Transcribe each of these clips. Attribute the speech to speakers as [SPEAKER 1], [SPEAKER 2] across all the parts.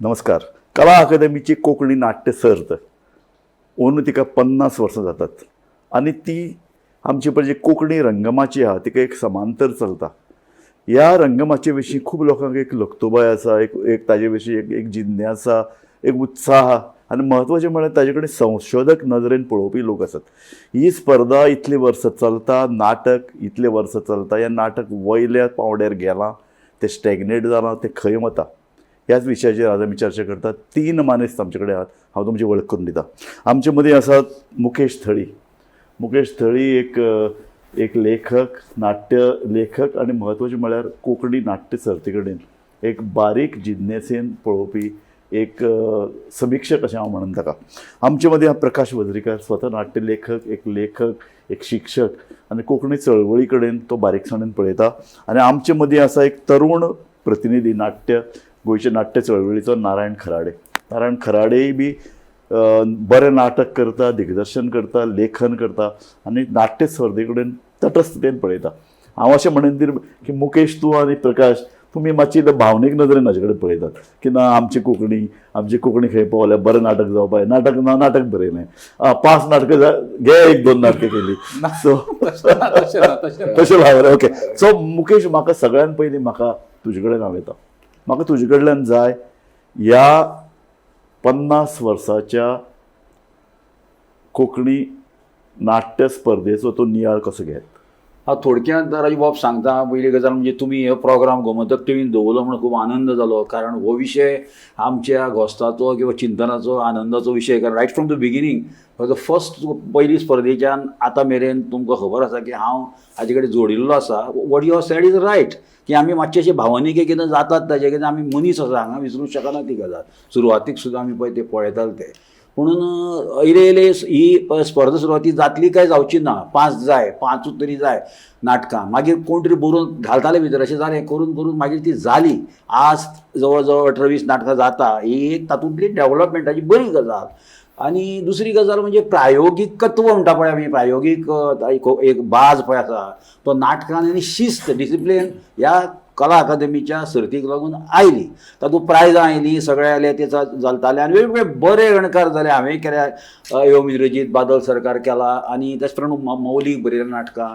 [SPEAKER 1] नमस्कार. कला अकादमीची कोंकणी नाट्य सर्त अंदू तिका 50 वर्सां जातात आनी ती आमची पळय जी कोंकणी रंगमाची आहा, तिका एक समांतर चलता. ह्या रंगमाचये विशीं खूब लोकांक एक लक्तुबाय आसा, एक एक ताजे विशीं एक एक जिज्ञासा, एक उत्साह आनी म्हत्वाचें म्हळ्यार ताजे कडेन संशोधक नदरेन पळोवपी लोक आसात. ही स्पर्धा इतलीं वर्सां चलता, नाटक इतलीं वर्सां चलता. हें नाटक वयल्या पांवड्यार गेलां, तें स्टॅग्नेट जालां, तें खंय वता, ह्याच विशयाचेर आज आमी चर्चा करतात. तीन मानेस्त आमचे कडेन आहात. हांव तुमची वळख करून दिता. आमचे मदीं आसात मुकेश थळी. मुकेश थळी एक एक लेखक, नाट्य लेखक आनी म्हत्वाचें म्हळ्यार कोंकणी नाट्य सर्ती कडेन एक बारीक जिज्ञासेन पळोवपी एक समिक्षक अशें हांव म्हणन ताका. आमचे मदीं आहा प्रकाश वजरीकर, स्वता नाट्य लेखक, एक लेखक, एक शिक्षक आनी कोंकणी चळवळी कडेन तो बारीकसाणेन पळयता. आनी आमचे मदीं आसा एक तरूण प्रतिनिधी, नाट्य गोंयचे नाट्य चळवळीचो नारायण खराडे. नारायण खराडेय बी बरें नाटक करता, दिग्दर्शन करता, लेखन करता आनी नाट्य स्पर्धे कडेन तटस्थतेन पळयता. हांव अशें म्हणीन की मुकेश, तूं आनी प्रकाश, तुमी मातशी भावनीक नदरेन हाजे कडेन पळयतात की ना, आमची कोंकणी, आमची कोंकणी खंय पावल्या, बरें नाटक जावपाक, नाटक ना, नाटक बरयलें, पांच नाटकां घे, एक दोन नाटकां केली, सो
[SPEAKER 2] तशें ना, तशें ना, तशें ना.
[SPEAKER 1] तशें भावना. ओके, सो मुकेश, म्हाका सगळ्यान पयलीं म्हाका तुजे कडेन हांव येता. म्हाका तुजे कडल्यान जाय, ह्या 50 वर्साच्या कोंकणी नाट्य स्पर्धेचो तो नियाळ कसो घेत?
[SPEAKER 3] हांव थोडक्यांत राजू बाब सांगता. पयली गजाल म्हणजे तुमी हो प्रोग्राम गोमंतक टिवीन दवरलो म्हणून खूब आनंद जालो, कारण हो विशय आमच्या घोस्ताचो किंवा चिंतनाचो, आनंदाचो विशय. कारण right from the beginning, the first पयली स्पर्धेच्यान आतां मेरेन तुमकां खबर आसा की हांव हाजे कडेन जोडिल्लो आसा. What you said is right की आमी मातशे अशे भावनीक कितें जातात ताजे कितें, आमी मनीस आसा हांगा, विसरूंक शकना ती गजाल. सुरवातीक सुद्दां आमी पळय ते पळयताले ते. पुणून येयले येयले ही स्पर्धा सुरवाती जातली काय जावची ना, पांच जाय, पांचूच तरी जाय नाटकां, मागीर कोण तरी बरोवन घालताले भितर, अशें जालें करून करून मागीर ती जाली. आज जवळ जवळ 18-20 नाटकां जाता. ही एक तातूंतली डेवलपमेंटाची बरी गजाल. आनी दुसरी गजाल म्हणजे प्रायोगिकत्व म्हणटा पळय आमी, प्रायोगीक एक बाज पळय आसा तो नाटकान आनी शिस्त, डिसिप्लीन ह्या कला अकादमीच्या सर्तीक लागून आयली. तातूंत प्रायजां आयलीं, सगळें आयलें, ते चलतालें आनी वेगवेगळे बरे अणकार जाले. हांवें केल्या, एवम इंद्रजीत बादल सरकार केला आनी तेच प्रमाण मौलीक बरयल्या नाटकां.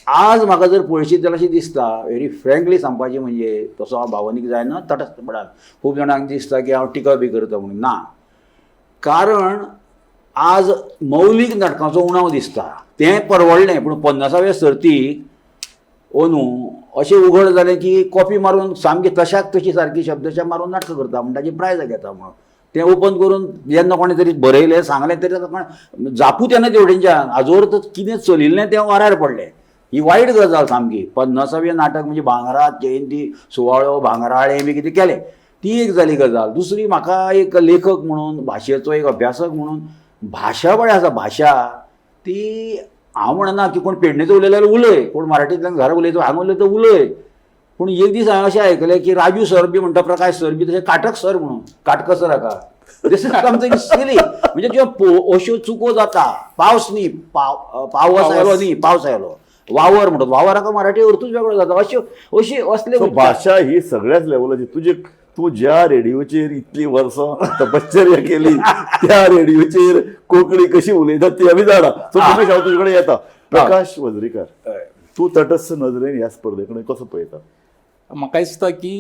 [SPEAKER 3] आज म्हाका जर पळयशीत जाल्यार अशें दिसता, व्हेरी फ्रँकली सांगपाचें म्हणजे, तसो हांव भावनीक जायना, तटस्थपणान खूब जाणांक दिसता की हांव टिका बी करता म्हणून, ना. कारण आज मौलीक नाटकांचो उणाव दिसता. तें परवडलें, पूण 50व्या सर्तीक अंदू अशें उघड जालें की कॉपी मारून, सामकी तशाक तशी सारकी शब्दशा मारून नाटकां करता म्हण ताजी प्रायजां घेता म्हणून तें ओपन करून जेन्ना कोणें तरी बरयलें, सांगलें तरी ताका कोणें जापूच येना तेवटेनच्यान. आजोर तर कितें चलिल्लें तें वाऱ्यार पडलें. ही वायट गजाल सामकी. 50वें नाटक म्हणजे भांगरा जयंती सुवाळो, भांगराळें बी कितें केलें, ती एक जाली गजाल. दुसरी, म्हाका एक लेखक म्हणून, भाशेचो एक अभ्यासक म्हणून, भाशा पळय आसा, भाशा ती हांव म्हणना की कोण पेडणेचो उलयलो जाल्यार उलय, कोण मराठींतल्यान घरा उलयतो, हांगा उलयतो उलय, पूण एक दीस हांवें अशें आयकलें की राजू सर बी म्हणटा, प्रकाश सर बी, तशें काटक सर म्हणून, काटकसर हाका. This is something silly. म्हणजे जेव्हा अश्यो चुको जाता, पावस न्ही, पाव पावस आयलो न्ही, पावस आयलो, वावर म्हणटात, वावर हाका मराठी अर्थूच वेगळो जाता. अश्यो अशी असले
[SPEAKER 1] सो भाशा ही सगळ्याच लेवलाची. तुजे तूं ज्या रेडिओचेर इतली वर्सां तपश्चर्या केली, त्या रेडिओचेर कोंकणी कशी उलयतात ती आमी जाणा. सो रमेश, हांव तुजे कडेन येता. प्रकाश वजरीकर, तूं तटस्थ नदरेन ह्या स्पर्धे कडेन कसो पळयता?
[SPEAKER 2] म्हाका दिसता की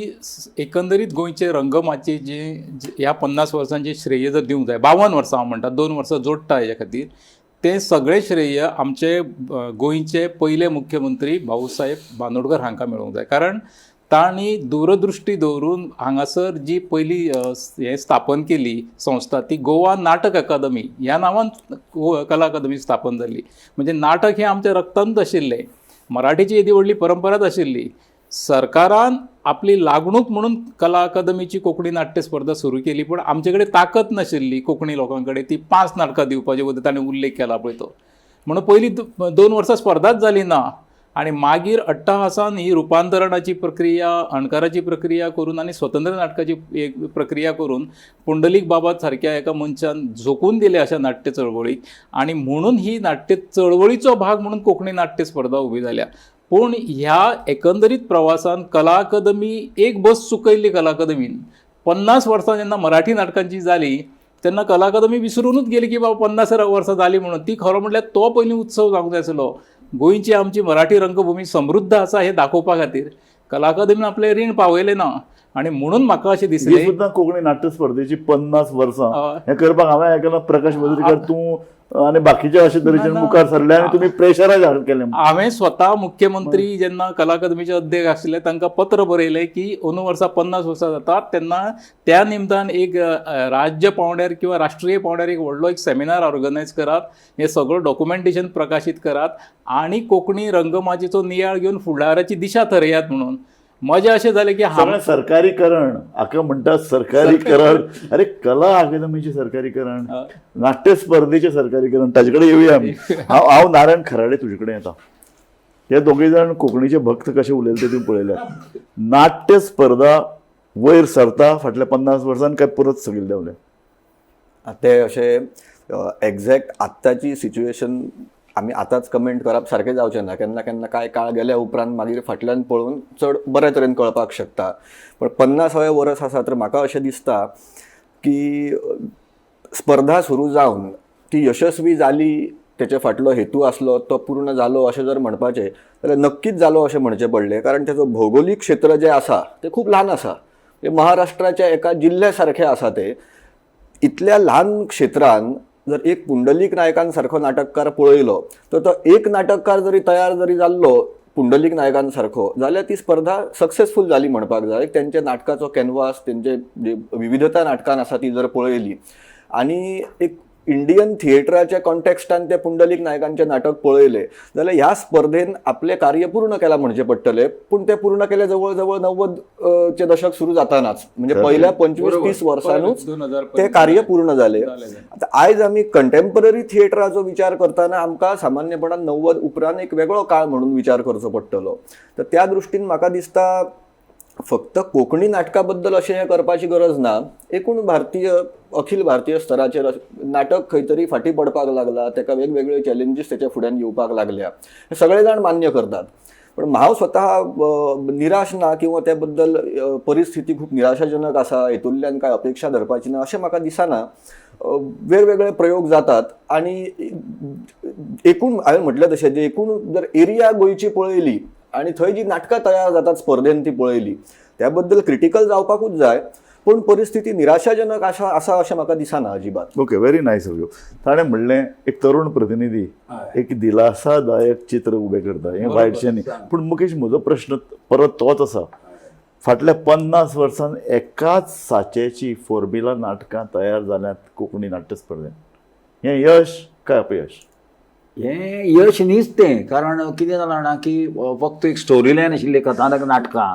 [SPEAKER 2] एकंदरीत गोंयचे रंगमाचये जे ह्या 50 वर्सांचें श्रेय जर दिवंक जाय, 52 वर्सां हांव म्हणटा, 2 वर्सां जोडटा हेज्या खातीर, तें सगळें श्रेय आमचे गोंयचे पयले मुख्यमंत्री भाऊसाहेब बांदोडकर हांकां मेळूंक जाय. कारण तांणी दूरदृश्टी दवरून हांगासर जी पयली हें स्थापन केली संस्था, ती गोवा नाटक अकादमी ह्या नांवान कला अकादमी स्थापन जाली. म्हणजे नाटक हें आमच्या रक्तांत आशिल्लें. मराठीची येदी व्हडली परंपराच आशिल्ली. सरकारान आपली लागणूक म्हणून कला अकादमीची कोंकणी नाट्य स्पर्धा सुरू केली, पूण आमचे कडेन ताकद नाशिल्ली कोंकणी लोकां कडेन ती पांच नाटकां दिवपाची बद्दल ताणें उल्लेख केला पळय तो. म्हणून पयलीं 2 वर्सां स्पर्धाच जाली ना आनी मागीर अट्टाहासान ही रुपांतरणाची प्रक्रिया, अणकाराची प्रक्रिया करून आनी स्वतंत्र नाटकाची एक प्रक्रिया करून पुंडलीक बाबा सारक्या एका मनशान झोकून दिले अशा नाट्य चळवळीक आनी म्हणून ही नाट्य चळवळीचो भाग म्हणून कोंकणी नाट्य स्पर्धा उबी जाल्या. पूण ह्या एकंदरीत प्रवासान कला अकादमी एक बस चुकयल्ली कला अकादमीन. 50 वर्सां जेन्ना मराठी नाटकांची जाली तेन्ना कला अकादमी विसरूनच गेली की बाबा 50 वर्सां जाली म्हणून. ती खरो म्हटल्यार तो पयलीं उत्सव जावंक जाय आसलो. गोंयची आमची मराठी रंगभूमी समृद्ध आसा हें दाखोवपा खातीर कला अकादमीन आपलें रीण पावयलें ना आनी म्हणून म्हाका अशें
[SPEAKER 1] ही
[SPEAKER 2] दिसलें
[SPEAKER 1] सुद्दां कोंकणी नाट्य स्पर्धेची 50 वर्सां
[SPEAKER 2] हय.
[SPEAKER 1] हें करपाक हांवें आयकलां प्रकाश मजरेकर तूं आनी बाकीचे अशे तरेचे
[SPEAKER 2] ना, ना.
[SPEAKER 1] मुखार सरले आनी तुमी प्रेशरायज केलें.
[SPEAKER 2] हांवें स्वता मुख्यमंत्री जेन्ना कला अकादमीचे अध्यक्ष आशिल्ले तांकां पत्र बरयलें की अंदू वर्सा 50 वर्सां जातात तेन्ना त्या निमतान एक राज्य पांवड्यार किंवा राष्ट्रीय पांवड्यार एक व्हडलो एक सेमिनार ऑर्गनायज करात, हें सगळं डॉक्युमेंटेशन प्रकाशीत करात आनी कोंकणी रंगमाचयेचो नियाळ घेवन फुडाराची दिशा थरयात म्हणून. मजा अशें जालें की
[SPEAKER 1] सगळें सरकारीकरण हाका म्हणटात सरकारीकरण. अरे कला अकादमीचें सरकारीकरण, नाट्य स्पर्धेचें सरकारीकरण, ताजे कडेन येवया आमी. हांव नारायण खराडे तुजे कडेन येता. हे दोगूय जाण कोंकणीचे भक्त कशे उलयले ते तुमी पळयल्यात. नाट्य स्पर्धा वयर सरता फाटल्या 50 वर्सान काय परत सगळे देंवले?
[SPEAKER 4] ते अशें एग्जॅक्ट आत्ताची सिच्युएशन आमी आतांच कमेंट करप सारकें जावचें ना. केन्ना केन्ना कांय काळ गेल्या उपरांत मागीर फाटल्यान पळोवन चड बरे तरेन कळपाक शकता. पण 50वें वर्स आसा तर म्हाका अशें दिसता की स्पर्धा सुरू जावन ती यशस्वी जाली, तेचे फाटलो हेतू आसलो तो पूर्ण जालो अशें जर म्हणपाचें जाल्यार नक्कीच जालो अशें म्हणचें पडलें. कारण तेजो भौगोलीक क्षेत्र जें आसा तें खूब ल्हान आसा, महाराष्ट्राच्या एका जिल्ल्या सारकें आसा तें. इतल्या ल्हान क्षेत्रान जर एक पुंडलीक नायकान सारको नाटककार पळयलो तर तो एक नाटककार जरी तयार जरी जाल्लो पुंडलीक नायकान सारको जाल्यार ती स्पर्धा सक्सेसफूल जाली म्हणपाक जाय. तेंच्या नाटकाचो कॅनवास, तेंचे जे विविधता नाटकान आसा ती जर पळयली आनी एक इंडियन थिएटराच्या कॉन्टेक्स्टान ते पुंडलीक नायकांचें नाटक पळयलें जाल्यार ह्या स्पर्धेन आपलें कार्य पूर्ण केलां म्हणचें पडटलें. पूण तें पूर्ण केलें जवळ जवळ 90 चे दशक सुरू जातानाच, म्हणजे पहिल्या 25-30 वर्सांनूच तें कार्य पूर्ण जालें. आतां आयज आमी कंटेम्पररी थिएटराचो विचार करतना आमकां सामान्यपणान 90 उपरांत एक वेगळो काळ म्हणून विचार करचो पडटलो. तर त्या दृश्टीन म्हाका दिसता फक्त कोंकणी नाटका बद्दल अशें हें करपाची गरज ना. एकूण भारतीय अखिल भारतीय स्तराचेर नाटक खंय तरी फाटीं पडपाक लागला, ताका वेगवेगळे चॅलेंजीस तेच्या फुड्यान येवपाक लागल्या, हे सगळे जाण मान्य करतात. पण हांव स्वता निराश ना किंवा त्या बद्दल परिस्थिती खूब निराशाजनक आसा, हेतूंतल्यान कांय अपेक्षा धरपाची ना अशें म्हाका दिसना. वेगवेगळे प्रयोग जातात आनी एकूण हांवें म्हटलें तशें जे एकूण जर एरिया गोंयची पळयली आनी थंय जी नाटकां तयार जातात स्पर्धेन ती पळयली त्या बद्दल क्रिटिकल जावपाकूच जाय, पूण परिस्थिती निराशाजनक आसा आसा अशें म्हाका दिसना अजिबात.
[SPEAKER 1] Okay, very nice of you. ताणें म्हणलें एक तरुण प्रतिनिधी एक दिलासादायक चित्र उबें करता, हें वायटशें न्ही. पूण मुकेश, म्हजो प्रश्न परत तोच आसा, फाटल्या 50 वर्सान एकाच साचेची फॉर्म्युला नाटकां तयार जाल्यांत कोंकणी नाट्य स्पर्धेन, हें यश काय अपयश?
[SPEAKER 3] हें यश न्हीच तें. कारण कितें जालां जाणा की फक्त एक स्टोरी लायन आशिल्ली कथानक नाटकां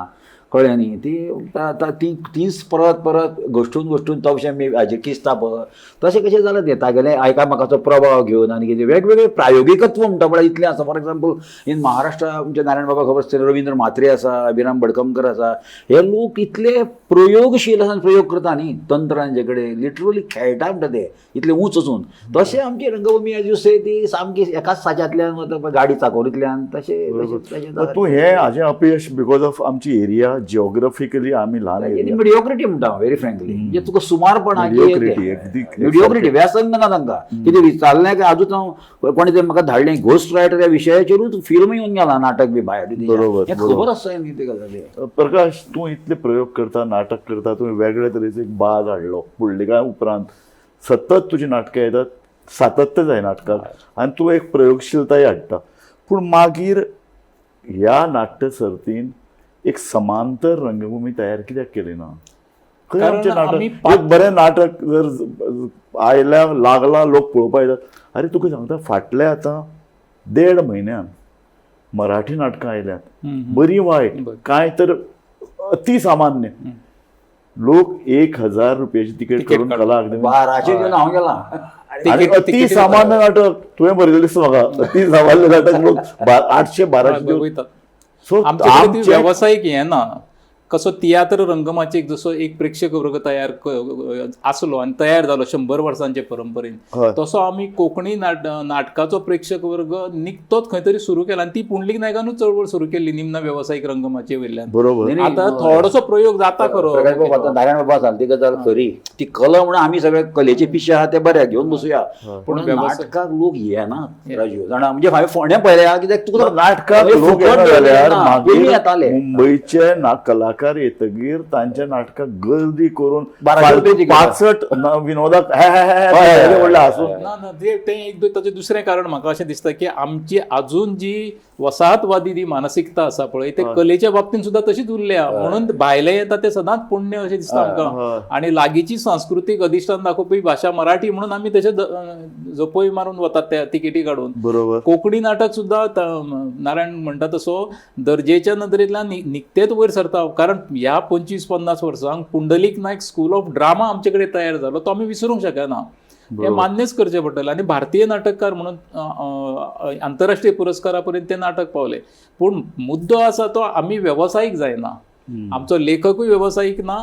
[SPEAKER 3] कळ्ळें न्ही, ती तीच परत परत घश्टून घश्टून तवशें मी हाजेर किस्ता पळय तशें कशें जालें तें तागेलें एकामेकाचो प्रभाव घेवन आनी कितें वेगवेगळे प्रायोगिकत्व म्हणटा पळय इतलें आसा. फॉर एग्जाम्पल इन महाराष्ट्र आमचे नारायण बाबा खबर आसतलें, रवींद्र म्हात्रे आसा, अभिराम भडकमकर आसा, हे लोक इतले प्रयोगशील आसा आनी प्रयोग करता न्ही तंत्र तांचे कडेन लिटरली खेळटा म्हणटा ते इतले ऊंच वचून. तशें आमची रंगभूमी एज you से ती सामकी एकाच साच्यातल्यान वता गाडी चाकोरींतल्यान तशें तशें
[SPEAKER 1] तूं हें हाजें अपयश because of आमची एरिया जिओग्राफिकली आमी ल्हान एरिया,
[SPEAKER 3] मिडियोक्रिटी म्हणटा हांव व्हेरी फ्रँकली, म्हणजे तुका सुमारपणाची
[SPEAKER 1] Mediocrity, अगदी
[SPEAKER 3] मिडियोक्रिटी व्यसन ना तांकां कितें विचारलें काय आजूच हांव कोणें तरी म्हाका धाडलें घोस्ट रायटर ह्या विशयाचेरूच फिल्म येवन गेला नाटक बी भायर,
[SPEAKER 1] बरोबर,
[SPEAKER 3] हें खबर आसा न्ही ते गजाली.
[SPEAKER 1] प्रकाश, तूं इतले प्रयोग करता, नाटक करता, तुवें वेगळे तरेचो एक बाज हाडलो पुंडलिका उपरांत सतत तुजी नाटकां येतात, सातत्य जाय नाटकाक आनी तूं एक प्रयोगशीलताय हाडटा. पूण मागीर ह्या नाट्य सर्तीन एक समांतर रंगभूमी तयार कित्याक केली ना? खंय
[SPEAKER 2] कारण
[SPEAKER 1] आमचें
[SPEAKER 2] आमी
[SPEAKER 1] नाटक एक बरें नाटक जर आयल्या लागला लोक पळोवपाक येतात. अरे तुका सांगता फाटल्या आतां 1.5 म्हयन्यान मराठी नाटकां आयल्यात, बरी वायट काय तर अतिसामान्य, लोक 1000 रुपयाची तिकेट करून कला अकादमी
[SPEAKER 3] 1200 घेवन हांव गेला.
[SPEAKER 1] आनी अतिसामान्य नाटक तुवें बरयलें दिसता म्हाका, अतिसामान्य नाटक लोक 800-1200
[SPEAKER 2] वयतात.
[SPEAKER 1] सो
[SPEAKER 2] आमचे कडेन ती वेवसायीक हें ना. कसो तियात्र रंगमाचयेक जसो एक प्रेक्षक वर्ग तयार आसलो आनी तयार जालो 100 वर्सांचे परंपरेन, तसो आमी कोंकणी नाटकाचो प्रेक्षक वर्ग निकतोच खंय तरी सुरू केला आनी ती पुंडलीक नायकानूच चळवळ सुरू केल्ली निम्न वेवसायीक रंगमाचये वयल्यान.
[SPEAKER 1] बरोबर.
[SPEAKER 2] आतां थोडोसो प्रयोग जाता खरो.
[SPEAKER 3] नारायण बाबा सांगता ती गजाल खरी, ती कला म्हणून आमी सगळे कलेचे पिशे आहा ते बरे घेवन बसुया, पूण नाटकाक लोक येनात राजू जाणा. म्हणजे हांवें फोंड्या पळयल्या कित्याक तुका
[SPEAKER 1] नाटकाक लोक येना जाल्यार मागीर
[SPEAKER 3] येताले
[SPEAKER 1] मुंबयचे कलाकार येतगीर तांच्या नाटकाक गर्दी करून पाचट विनोदाक व्हडलें हांसून
[SPEAKER 2] ना ना तें एक ताचें दुसरें कारण म्हाका अशें दिसता की आमची अजून जी वसाहतवादी जी मानसिकता आसा पळय ते कलेच्या बाबतींत सुद्दां तशीच उरल्या, म्हणून भायले येता ते सदांच पुण्य अशें दिसता आमकां. आनी लागींची सांस्कृतीक अधिश्ठान दाखोवपी भाशा मराठी म्हणून आमी तशें जपोय मारून वतात त्या तिकेटी काडून.
[SPEAKER 1] बरोबर.
[SPEAKER 2] कोंकणी नाटक सुद्दां नारायण म्हणटा तसो दर्जेच्या नदरेंतल्यान निकतेच वयर सरता, कारण ह्या 25-50 वर्सांक Pundalik Naik school of drama आमचे कडेन तयार जालो तो आमी विसरूंक शकना, हें मान्यच करचें पडटलें. आनी भारतीय नाटककार म्हणून आंतरराष्ट्रीय पुरस्कारा पर्यंत ते नाटक पावले, पूण मुद्दो आसा तो आमी वेवसायीक जायना, आमचो लेखकूय वेवसायीक ना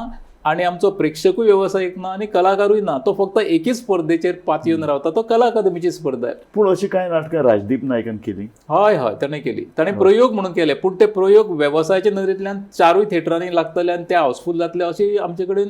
[SPEAKER 2] आनी आमचो प्रेक्षकूय वेवसायीक ना आनी कलाकारूय ना, तो फक्त एकेच स्पर्धेचेर पातयेवन रावता, तो कला अकादमीची स्पर्धा.
[SPEAKER 1] पूण अशी कांय नाटकां राजदीप नायकान केली?
[SPEAKER 2] हय हय, ताणें केली, ताणें प्रयोग म्हणून केले, पूण ते प्रयोग वेवसायाच्या नदरेंतल्यान 4 थिएटरांनी लागतले आनी ते हावसफूल जातले अशी आमचे कडेन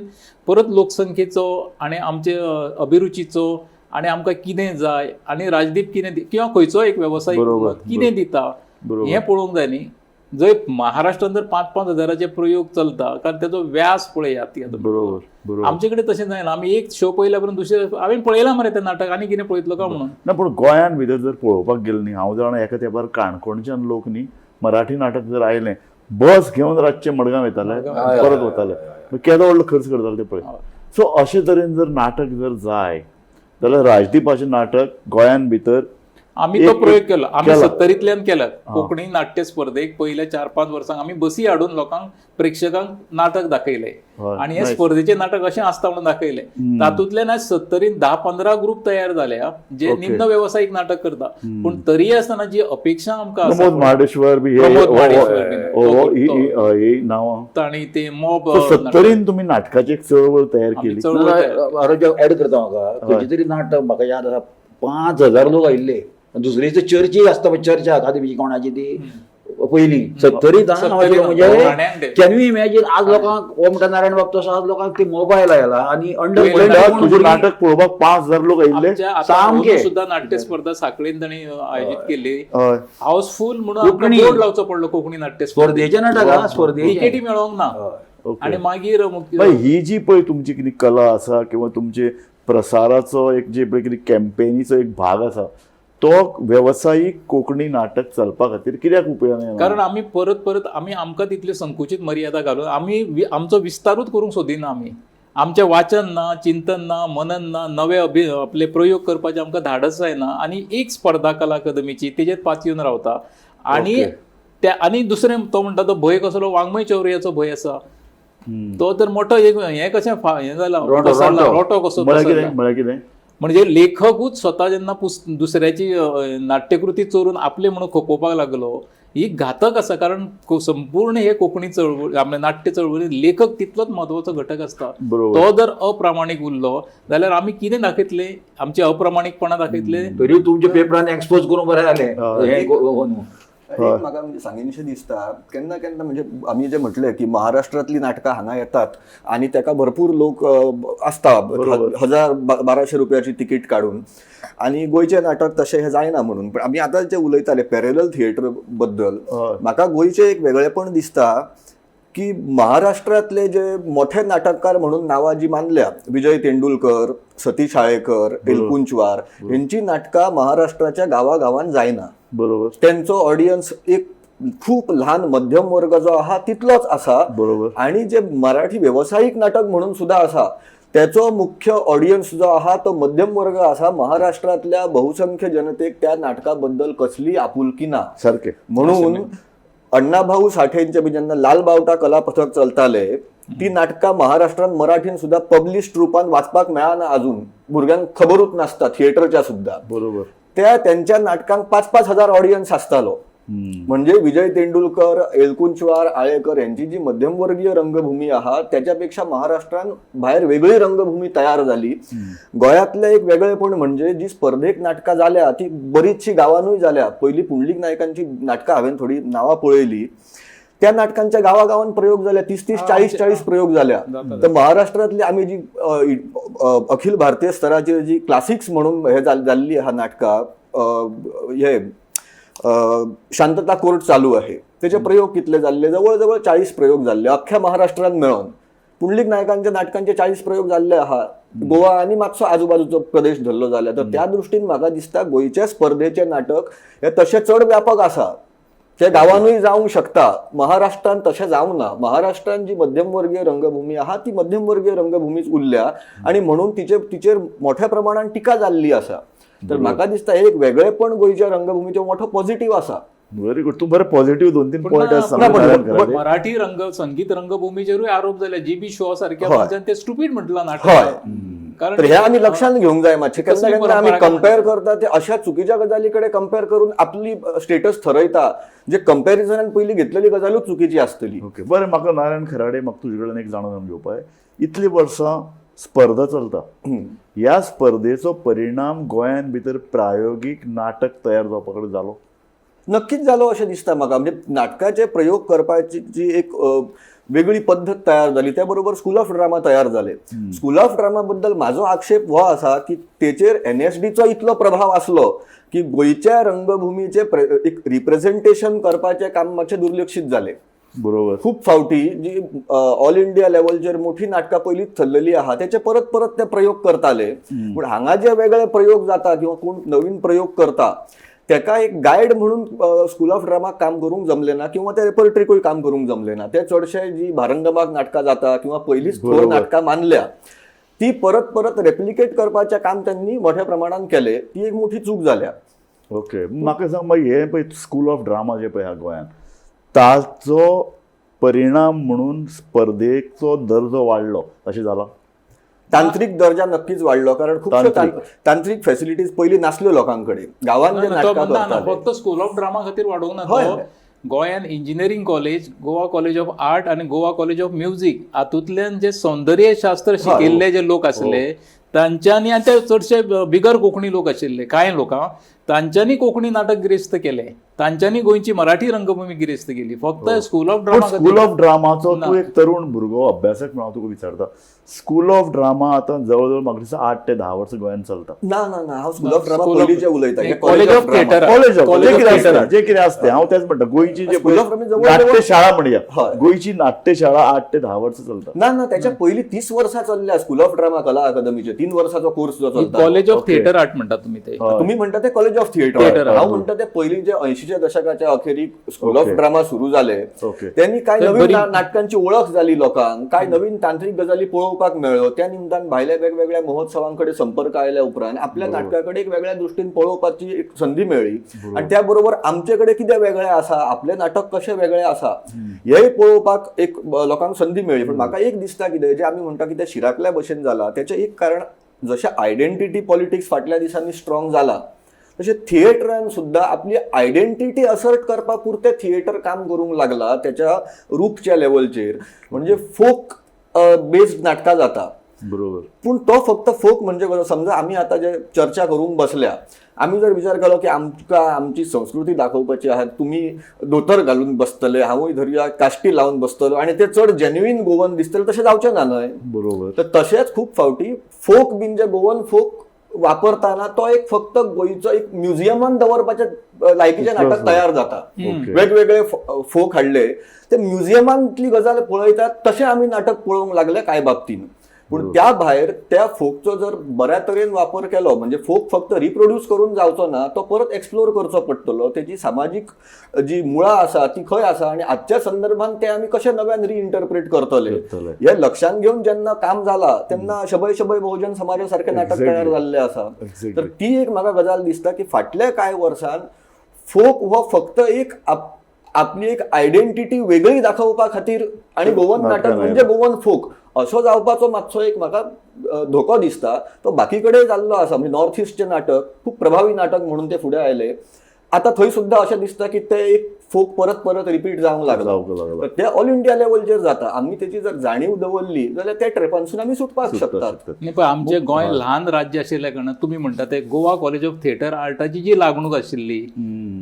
[SPEAKER 2] परत लोकसंख्येचो आनी आमचे अभिरुचीचो आनी आमकां कितें जाय आनी राजदीप कितें किंवा खंयचो एक वेवसायीक कितें दिता हें पळोवंक जाय न्ही. जंय महाराष्ट्रान जर 5-5 हजाराचे प्रयोग चलता, कारण तेजो व्यास पळयात.
[SPEAKER 1] बरोबर.
[SPEAKER 2] आमचे कडेन तशें जायना, आमी एक शो पळयल्या उपरांत दुसरे हांवें पळयला मरे तें नाटक आनी कितें पळयतलो काय म्हणून
[SPEAKER 1] ना. पूण गोंयान भितर जर पळोवपाक गेलो न्ही, हांव जाणा एका तेंपार काणकोणच्यान लोक न्ही मराठी नाटक जर आयलें बस घेवन रातचे मडगांव येताले परत वताले, केदो व्हडलो खर्च करताले ते पळय. सो अशे तरेन जर नाटक जर जाय जाल्यार राजदीपाचें नाटक गोंयान भितर
[SPEAKER 2] आमी तो प्रयोग केला, आमी 70तल्यान केला. कोंकणी नाट्य स्पर्धेक पयल्या 4-5 वर्सांक आमी बसी हाडून लोकांक प्रेक्षकांक नाटक दाखयले आनी हे स्पर्धेचे नाटक अशें आसता म्हणून दाखयले. तातूंतल्यान आज 70 10-15 ग्रुप तयार जाल्या जे निम्न वेवसायीक नाटक करता, पूण तरी आसतना जी अपेक्षा आमकां
[SPEAKER 1] प्रमोद महाडेश्वर बी हे नांवां
[SPEAKER 2] तांणी ते मोब
[SPEAKER 1] 70 तुमी नाटकाची एक चळवळ तयार केली.
[SPEAKER 3] एड करता म्हाका खंयची तरी नाटक म्हाका याद आसा 5000 लोक आयिल्ले. दुसरीच चर्ची आसता पळय, चर्चा अकादमीची कोणाची ती पयली 70 म्हणजे can you imagine. आज लोकांक हो म्हणटा नारायण बाब तसो आज लोकांक ते मोबायल आयला आनी अंडर
[SPEAKER 1] नाटक पळोवपाक 5000 लोक आयिल्ले
[SPEAKER 2] सामके. सुद्दां नाट्य स्पर्धा साखळीन तांणी आयोजीत केल्ली, हाऊसफूल म्हणून बोर्ड लावचो पडलो कोंकणी नाट्य
[SPEAKER 3] स्पर्धेचे नाटक स्पर्धे
[SPEAKER 2] तिकेटी मेळोंक ना. आनी मागीर
[SPEAKER 1] ही जी पळय तुमची कितें कला आसा किंवा तुमचे प्रसाराचो एक जे पळय कितें कॅम्पेनीचो एक भाग आसा तो वेवसायीक कोंकणी नाटक चलपा खातीर कित्याक उपयोग?
[SPEAKER 2] कारण आमी परत परत आमी आमकां तितल्यो संकुचीत मर्यादा घालून आमी आमचो विस्तारूच करूंक सोदिना. आमी आमचें वाचन ना, चिंतन ना, मनन ना, नवे आपले प्रयोग करपाचें आमकां धाडस जायना आनी एक स्पर्धा कला अकादमीची तेजेर पातयेवन रावता. आनी त्या आनी दुसरें तो म्हणटा तो भंय कसलो, वाङ्मय चौर्याचो भंय आसा, तो तर मोठो एक हें कशें हें जाला रोटो कसो.
[SPEAKER 1] म्हळ्यार कितें
[SPEAKER 2] म्हणजे लेखकूच स्वता जेन्ना दुसऱ्याची नाट्यकृती चोरून आपले म्हणून खपोवपाक लागलो, ही घातक आसा. कारण संपूर्ण हे कोंकणी चळवळ आपल्या नाट्य चळवळीत लेखक तितलोच म्हत्वाचो घटक आसता. तो जर अप्रामाणीक उरलो जाल्यार आमी कितें दाखयतले, आमचे अप्रामाणीकपणा दाखयतले.
[SPEAKER 3] तरी तुमच्या पेपरान एक्सपोज करून बरें जालें.
[SPEAKER 4] एक म्हाका म्हणजे सांगीनशें दिसता केन्ना केन्ना म्हणजे आमी जे म्हटलें की महाराष्ट्रांतली नाटकां हांगा येतात आनी तेका भरपूर लोक आसता 1000-1200 रुपयाची तिकीट काडून, आनी गोंयचें नाटक तशें हें जायना म्हणून. पण आमी आतां जे उलयताले पॅरलल थिएटर बद्दल, म्हाका गोंयचें एक वेगळेपण दिसता की महाराष्ट्रांतले जे मोठे नाटककार म्हणून नांवां जी मानल्या, विजय तेंडुलकर, सतीश हाळेकर, एलकुंचवार, हेंची नाटकां महाराष्ट्राच्या गांवागांवान जायना.
[SPEAKER 1] बरोबर.
[SPEAKER 4] त्यांचो ऑडियन्स एक खूप ल्हान मध्यम वर्ग जो आहा तितलोच आसा.
[SPEAKER 1] बरोबर.
[SPEAKER 4] आणि जे मराठी वेवसायीक नाटक म्हणून सुद्धा आसा त्याचो मुख्य ऑडियन्स जो आहा तो मध्यम वर्ग आसा. महाराष्ट्रातल्या बहुसंख्य जनतेक त्या नाटकाबद्दल कसली आपुलकी ना
[SPEAKER 1] सारखे.
[SPEAKER 4] म्हणून अण्णाभाऊ साठेंचे बी जेन्ना लाल बावटा कला पथक चलताले ती नाटकां महाराष्ट्रात मराठीन सुद्धा पब्लिश्ड रुपान वाचपाक मेळना अजून, भुरग्यांक खबरूच नासता थिएटरच्या सुद्धा.
[SPEAKER 1] बरोबर.
[SPEAKER 4] त्या त्यांच्या नाटकांक 5-5 हजार ऑडियन्स आसतालो. म्हणजे विजय तेंडुलकर, एलकुंचवार, आळेकर यांची जी मध्यमवर्गीय रंगभूमी आहा त्याच्यापेक्षा महाराष्ट्रान भायर वेगळी रंगभूमी तयार झाली. गोंयांतलें एक वेगळेपण म्हणजे जी स्पर्धेक नाटकां जाल्या ती बरीचशी गांवानूय जाल्या. पयलीं पुंडलीक नायकांची नाटकां हांवें थोडी नांवां पळयली, त्या नाटकांच्या गांवागांवान प्रयोग जाल्या, 30-30, 40-40 प्रयोग जाल्या. तर महाराष्ट्रातली आमी जी अखिल भारतीय स्तराचेर जी क्लासिक्स म्हणून हे जाल्ली आहा नाटकां, हे शांतता कोर्ट चालू आहे त्याचे प्रयोग कितले जाल्ले, जवळ जवळ 40 प्रयोग जाल्ले अख्ख्या महाराष्ट्रात मेळोन. पुंडलीक नायकांच्या नाटकांचे 40 प्रयोग जाल्ले आहा, गोवा आनी मातसो आजूबाजूचो प्रदेश धरलो जाल्यार. तर त्या दृश्टीन म्हाका दिसता गोंयच्या स्पर्धेचे नाटक हे तशें चड व्यापक आसा, ते गांवानूय जावंक शकता. महाराष्ट्रान तशें जावंक ना. महाराष्ट्रान जी मध्यमवर्गीय रंगभूमी आहा ती मध्यमवर्गीय रंगभूमीच उरल्या आनी म्हणून तिचेर मोठ्या प्रमाणान टिका जाल्ली आसा. तर म्हाका दिसता हे एक वेगळेपण गोंयच्या रंगभूमीचें मोठो पॉझिटिव्ह आसा.
[SPEAKER 1] व्हेरी गुड, तूं बरें पॉझिटिव्ह 2-3
[SPEAKER 2] पूण
[SPEAKER 1] पॉयंट
[SPEAKER 2] ना,
[SPEAKER 1] आसा.
[SPEAKER 4] ना, पण-
[SPEAKER 2] मराठी रंग संगीत रंगभूमीचेरूय आरोप जाले. जीबी शॉ सारख्या
[SPEAKER 4] हय.
[SPEAKER 2] मनशान ते स्टुपीड म्हटलां
[SPEAKER 4] हय.
[SPEAKER 2] नाटक. कारण
[SPEAKER 4] तर हे आमी लक्षात घेवंक जाय मातशें. केन्ना
[SPEAKER 2] कसली
[SPEAKER 4] केन्ना आमी
[SPEAKER 2] परंपरा
[SPEAKER 4] कंपेर करता ते अशा चुकीच्या गजाली कडेन कंपेर करून आपली स्टेटस थरयता, जे कंपॅरिझनान पयलीं घेतलेली गजालूच चुकीची आसतली.
[SPEAKER 1] ओके, बरें, म्हाका नारायण खराडे, म्हाका तुजे कडेन एक जाणून घेवपा जाय. इतली वर्सां स्पर्धा चलता, ह्या स्पर्धेचो परिणाम गोंयांत भितर प्रायोगीक नाटक तयार जावपा कडेन जालो?
[SPEAKER 4] नक्कीच जालो अशें दिसता म्हाका. म्हणजे नाटकाचे प्रयोग करपाची जी एक वेगळी पद्दत तयार जाली, त्या बरोबर स्कूल ऑफ ड्रामा तयार जाले. स्कूल ऑफ ड्रामा बद्दल म्हाजो आक्षेप हो आसा की तेचेर एनएसडीचो इतलो प्रभाव आसलो की गोंयच्या रंगभूमीचे एक रिप्रेझेंटेशन करपाचें काम मातशें दुर्लक्षीत जालें.
[SPEAKER 1] बरोबर.
[SPEAKER 4] खूब फावटी जी ऑल इंडिया लेवलचेर मोठी नाटकां पयलींच थरलेली आहा तेचे परत परत ते प्रयोग करताले, पूण हांगा जे वेगळे प्रयोग जाता किंवा कोण नवीन प्रयोग करता तेका एक गायड म्हणून स्कूल ऑफ ड्रामाक काम करूंक जमलें ना किंवा त्या रेपर्टरीकूय काम करूंक जमलें ना. ते चडशे जी भारंगमाक नाटकां जाता किंवा पयलींच थोर
[SPEAKER 1] बरोबर.
[SPEAKER 4] नाटकां मानल्या ती परत परत रेप्लिकेट करपाचें काम त्यांनी मोठ्या प्रमाणान केलें, ती एक मोठी चूक जाल्या.
[SPEAKER 1] ओके, म्हाका सांग मागीर हें पळय स्कूल ऑफ ड्रामा जें पळय आहा गोंयांत, ताचो परिणाम म्हणून स्पर्धेचो दर्जो वाडलो अशें जालां?
[SPEAKER 4] तांत्रिक दर्जा नक्कीच वाडलो, कारण खुबश्यो
[SPEAKER 1] तांत्रिक.
[SPEAKER 4] तांत्रिक फॅसिलिटीज पयलीं नासल्यो लोकां कडेन, गांवांत जे
[SPEAKER 2] ना, तो
[SPEAKER 4] नाटकां
[SPEAKER 2] ना, ना,
[SPEAKER 4] करताले.
[SPEAKER 2] फक्त स्कूल ऑफ ड्रामा खातीर वाडोवंक ना
[SPEAKER 4] हय.
[SPEAKER 2] तो. गोंयान engineering college, Goa college of art आनी गोवा कॉलेज ऑफ म्युझीक हातूंतल्यान जे सौंदर्य शास्त्र शिकिल्ले जे लोक आसले तांच्यांनी, आनी ते चडशे बिगर कोंकणी लोक आशिल्ले कांय लोकां, तांच्यांनी कोंकणी नाटक गिरेस्त केलें, तांच्यांनी गोंयची मराठी रंगभूमी गिरेस्त केली. फक्त स्कूल ऑफ
[SPEAKER 1] पण
[SPEAKER 2] ड्रामा
[SPEAKER 1] स्कूल ऑफ ड्रामाचो
[SPEAKER 2] ना.
[SPEAKER 1] तूं एक तरुण भुरगो अभ्यासक म्हणून हांव तुका विचारता, स्कूल ऑफ ड्रामा आतां जवळ जवळ म्हाका दिसता 8 ते 10 वर्सां गोंयांत चलता.
[SPEAKER 4] ना ना ना, हांव school of drama
[SPEAKER 2] School of-
[SPEAKER 4] पयलींचें उलयता.
[SPEAKER 2] नाही, College of Theatre.
[SPEAKER 1] College of
[SPEAKER 2] College
[SPEAKER 1] J
[SPEAKER 2] of
[SPEAKER 1] कितें
[SPEAKER 2] Theatre.
[SPEAKER 1] आसता, जे कितें आसता, हांव तेंच म्हणटा, गोंयची जे
[SPEAKER 4] School of Drama जवळ जवळ-
[SPEAKER 1] नाट्यशाळा म्हणया,
[SPEAKER 4] हय.
[SPEAKER 1] गोंयची नाट्यशाळा 8 ते 10 वर्सां चलता.
[SPEAKER 4] ना ना, त्याच्या पयलीं 30 वर्सां चल्ल्या स्कूल ऑफ ड्रामा कला अकादमीचे 3 वर्साचो कोर्स जो चलता.
[SPEAKER 2] College of
[SPEAKER 1] Okay.
[SPEAKER 2] Theatre art म्हणटा तुमी ते.
[SPEAKER 1] हय.
[SPEAKER 4] तुम्ही म्हणता ते कॉलेज ऑफ थिएटर,
[SPEAKER 2] थिएटर,
[SPEAKER 4] हांव म्हणटा ते पयलीं जे 80च्या दशकाच्या अखेरीक स्कूल ऑफ
[SPEAKER 1] Okay.
[SPEAKER 4] Drama सुरू जाले
[SPEAKER 1] Okay.
[SPEAKER 4] त्यांनी काय
[SPEAKER 2] तर
[SPEAKER 4] नवीन
[SPEAKER 2] बरी-
[SPEAKER 4] नाटकांची ओळख जाली लोकांक, काय नवीन तांत्रिक गजाली पळोवपाक मेळ्ळ्यो. त्या निमतान भायल्या वेगवेगळ्या महोत्सवांकडे संपर्क आयल्या उपरांत आपल्या नाटकाकडे एक वेगळ्या दृष्टीन पळोवपाची एक संधी मेळ्ळी आणि त्या बरोबर आमचे कडेन कितें वेगळें आसा, आपलें नाटक कशें वेगळें आसा हेंय पळोवपाक एक लोकांक संधी मेळ्ळी. पण म्हाका एक दिसता कितें, जें आमी म्हणटा की तें शिराकल्या भशेन जाला तेचें एक कारण जशें आयडेंटिटी पॉलिटिक्स फाटल्या दिसांनी स्ट्रॉंग जाला तशें थिएटरान सुद्दां आपली आयडेंटिटी असर्ट करपा पुरतें थिएटर काम करूंक लागला त्याच्या रूपच्या लेवलचेर. म्हणजे फोक बेस्ड नाटकां जाता,
[SPEAKER 1] बरोबर.
[SPEAKER 4] पूण तो फक्त फोक म्हणजे कसो, समजा आमी आतां जे चर्चा करूंक बसल्या, आमी जर विचार केलो की आमकां आमची संस्कृती दाखोवपाची आहा, तुमी धोतर घालून बसतले, हांवूय धरुया काश्टी लावन बसतलो आनी ते चड जेन्युइन गोवन दिसतले, तशें जावचें ना न्हय.
[SPEAKER 1] बरोबर.
[SPEAKER 4] तर तशेंच खूब फावटी फोक बीन जे गोवन फोक वापरताना तो एक फक्त गोंयचो एक म्युझियमान दवरपाच्या लायकीचें नाटक तयार जाता.
[SPEAKER 1] ओके.
[SPEAKER 4] वेगवेगळे फोक हाडले ते म्युझियमांतली गजाल पळयतात तशें आमी नाटक पळोवंक लागले कांय बाबतीन. पूण त्या भायर त्या फोकचो जर बऱ्या तरेन वापर केलो म्हणजे फोक फक्त रिप्रोड्यूस करून जावचो ना, तो परत एक्सप्लोर करचो पडटलो, तेजी सामाजीक जी मुळां आसा ती खंय आसा आनी आजच्या संदर्भात ते आमी कशें नव्यान रिइंटरप्रेट करतले
[SPEAKER 1] करतले.
[SPEAKER 4] हे लक्षात घेवन जेन्ना काम जाला तेन्ना शबै शबै बहुजन समाजा सारकें नाटक तयार जाल्लें आसा. तर ती एक म्हाका गजाल दिसता की फाटल्या कांय वर्सान फोक हो फक्त एक आपली एक आयडेंटिटी वेगळी दाखोवपा खातीर आनी गोवन नाटक म्हणजे गोवन फोक असो जावपाचो मातसो एक म्हाका धोको दिसता. तो बाकी कडेन जाल्लो आसा. म्हणजे नॉर्थ इस्टचें नाटक खूब प्रभावी नाटक म्हणून ते फुडें आयले. आतां थंय सुद्दां अशें दिसता की ते एक फोक परत परत रिपीट जावंक लागला.
[SPEAKER 1] जावंक लागला.
[SPEAKER 4] तर ते ऑल इंडिया लेवलचेर जाता. आमी तेची जर जाणीव दवरली जाल्यार त्या ट्रेपांसून आमी सुटपाक शकतात.
[SPEAKER 2] न्ही, पण आमचें गोंय ल्हान राज्य आशिल्ल्या कारणान तुमी म्हणटा ते गोवा कॉलेज ऑफ थिएटर आर्टाची जी लागणूक आशिल्ली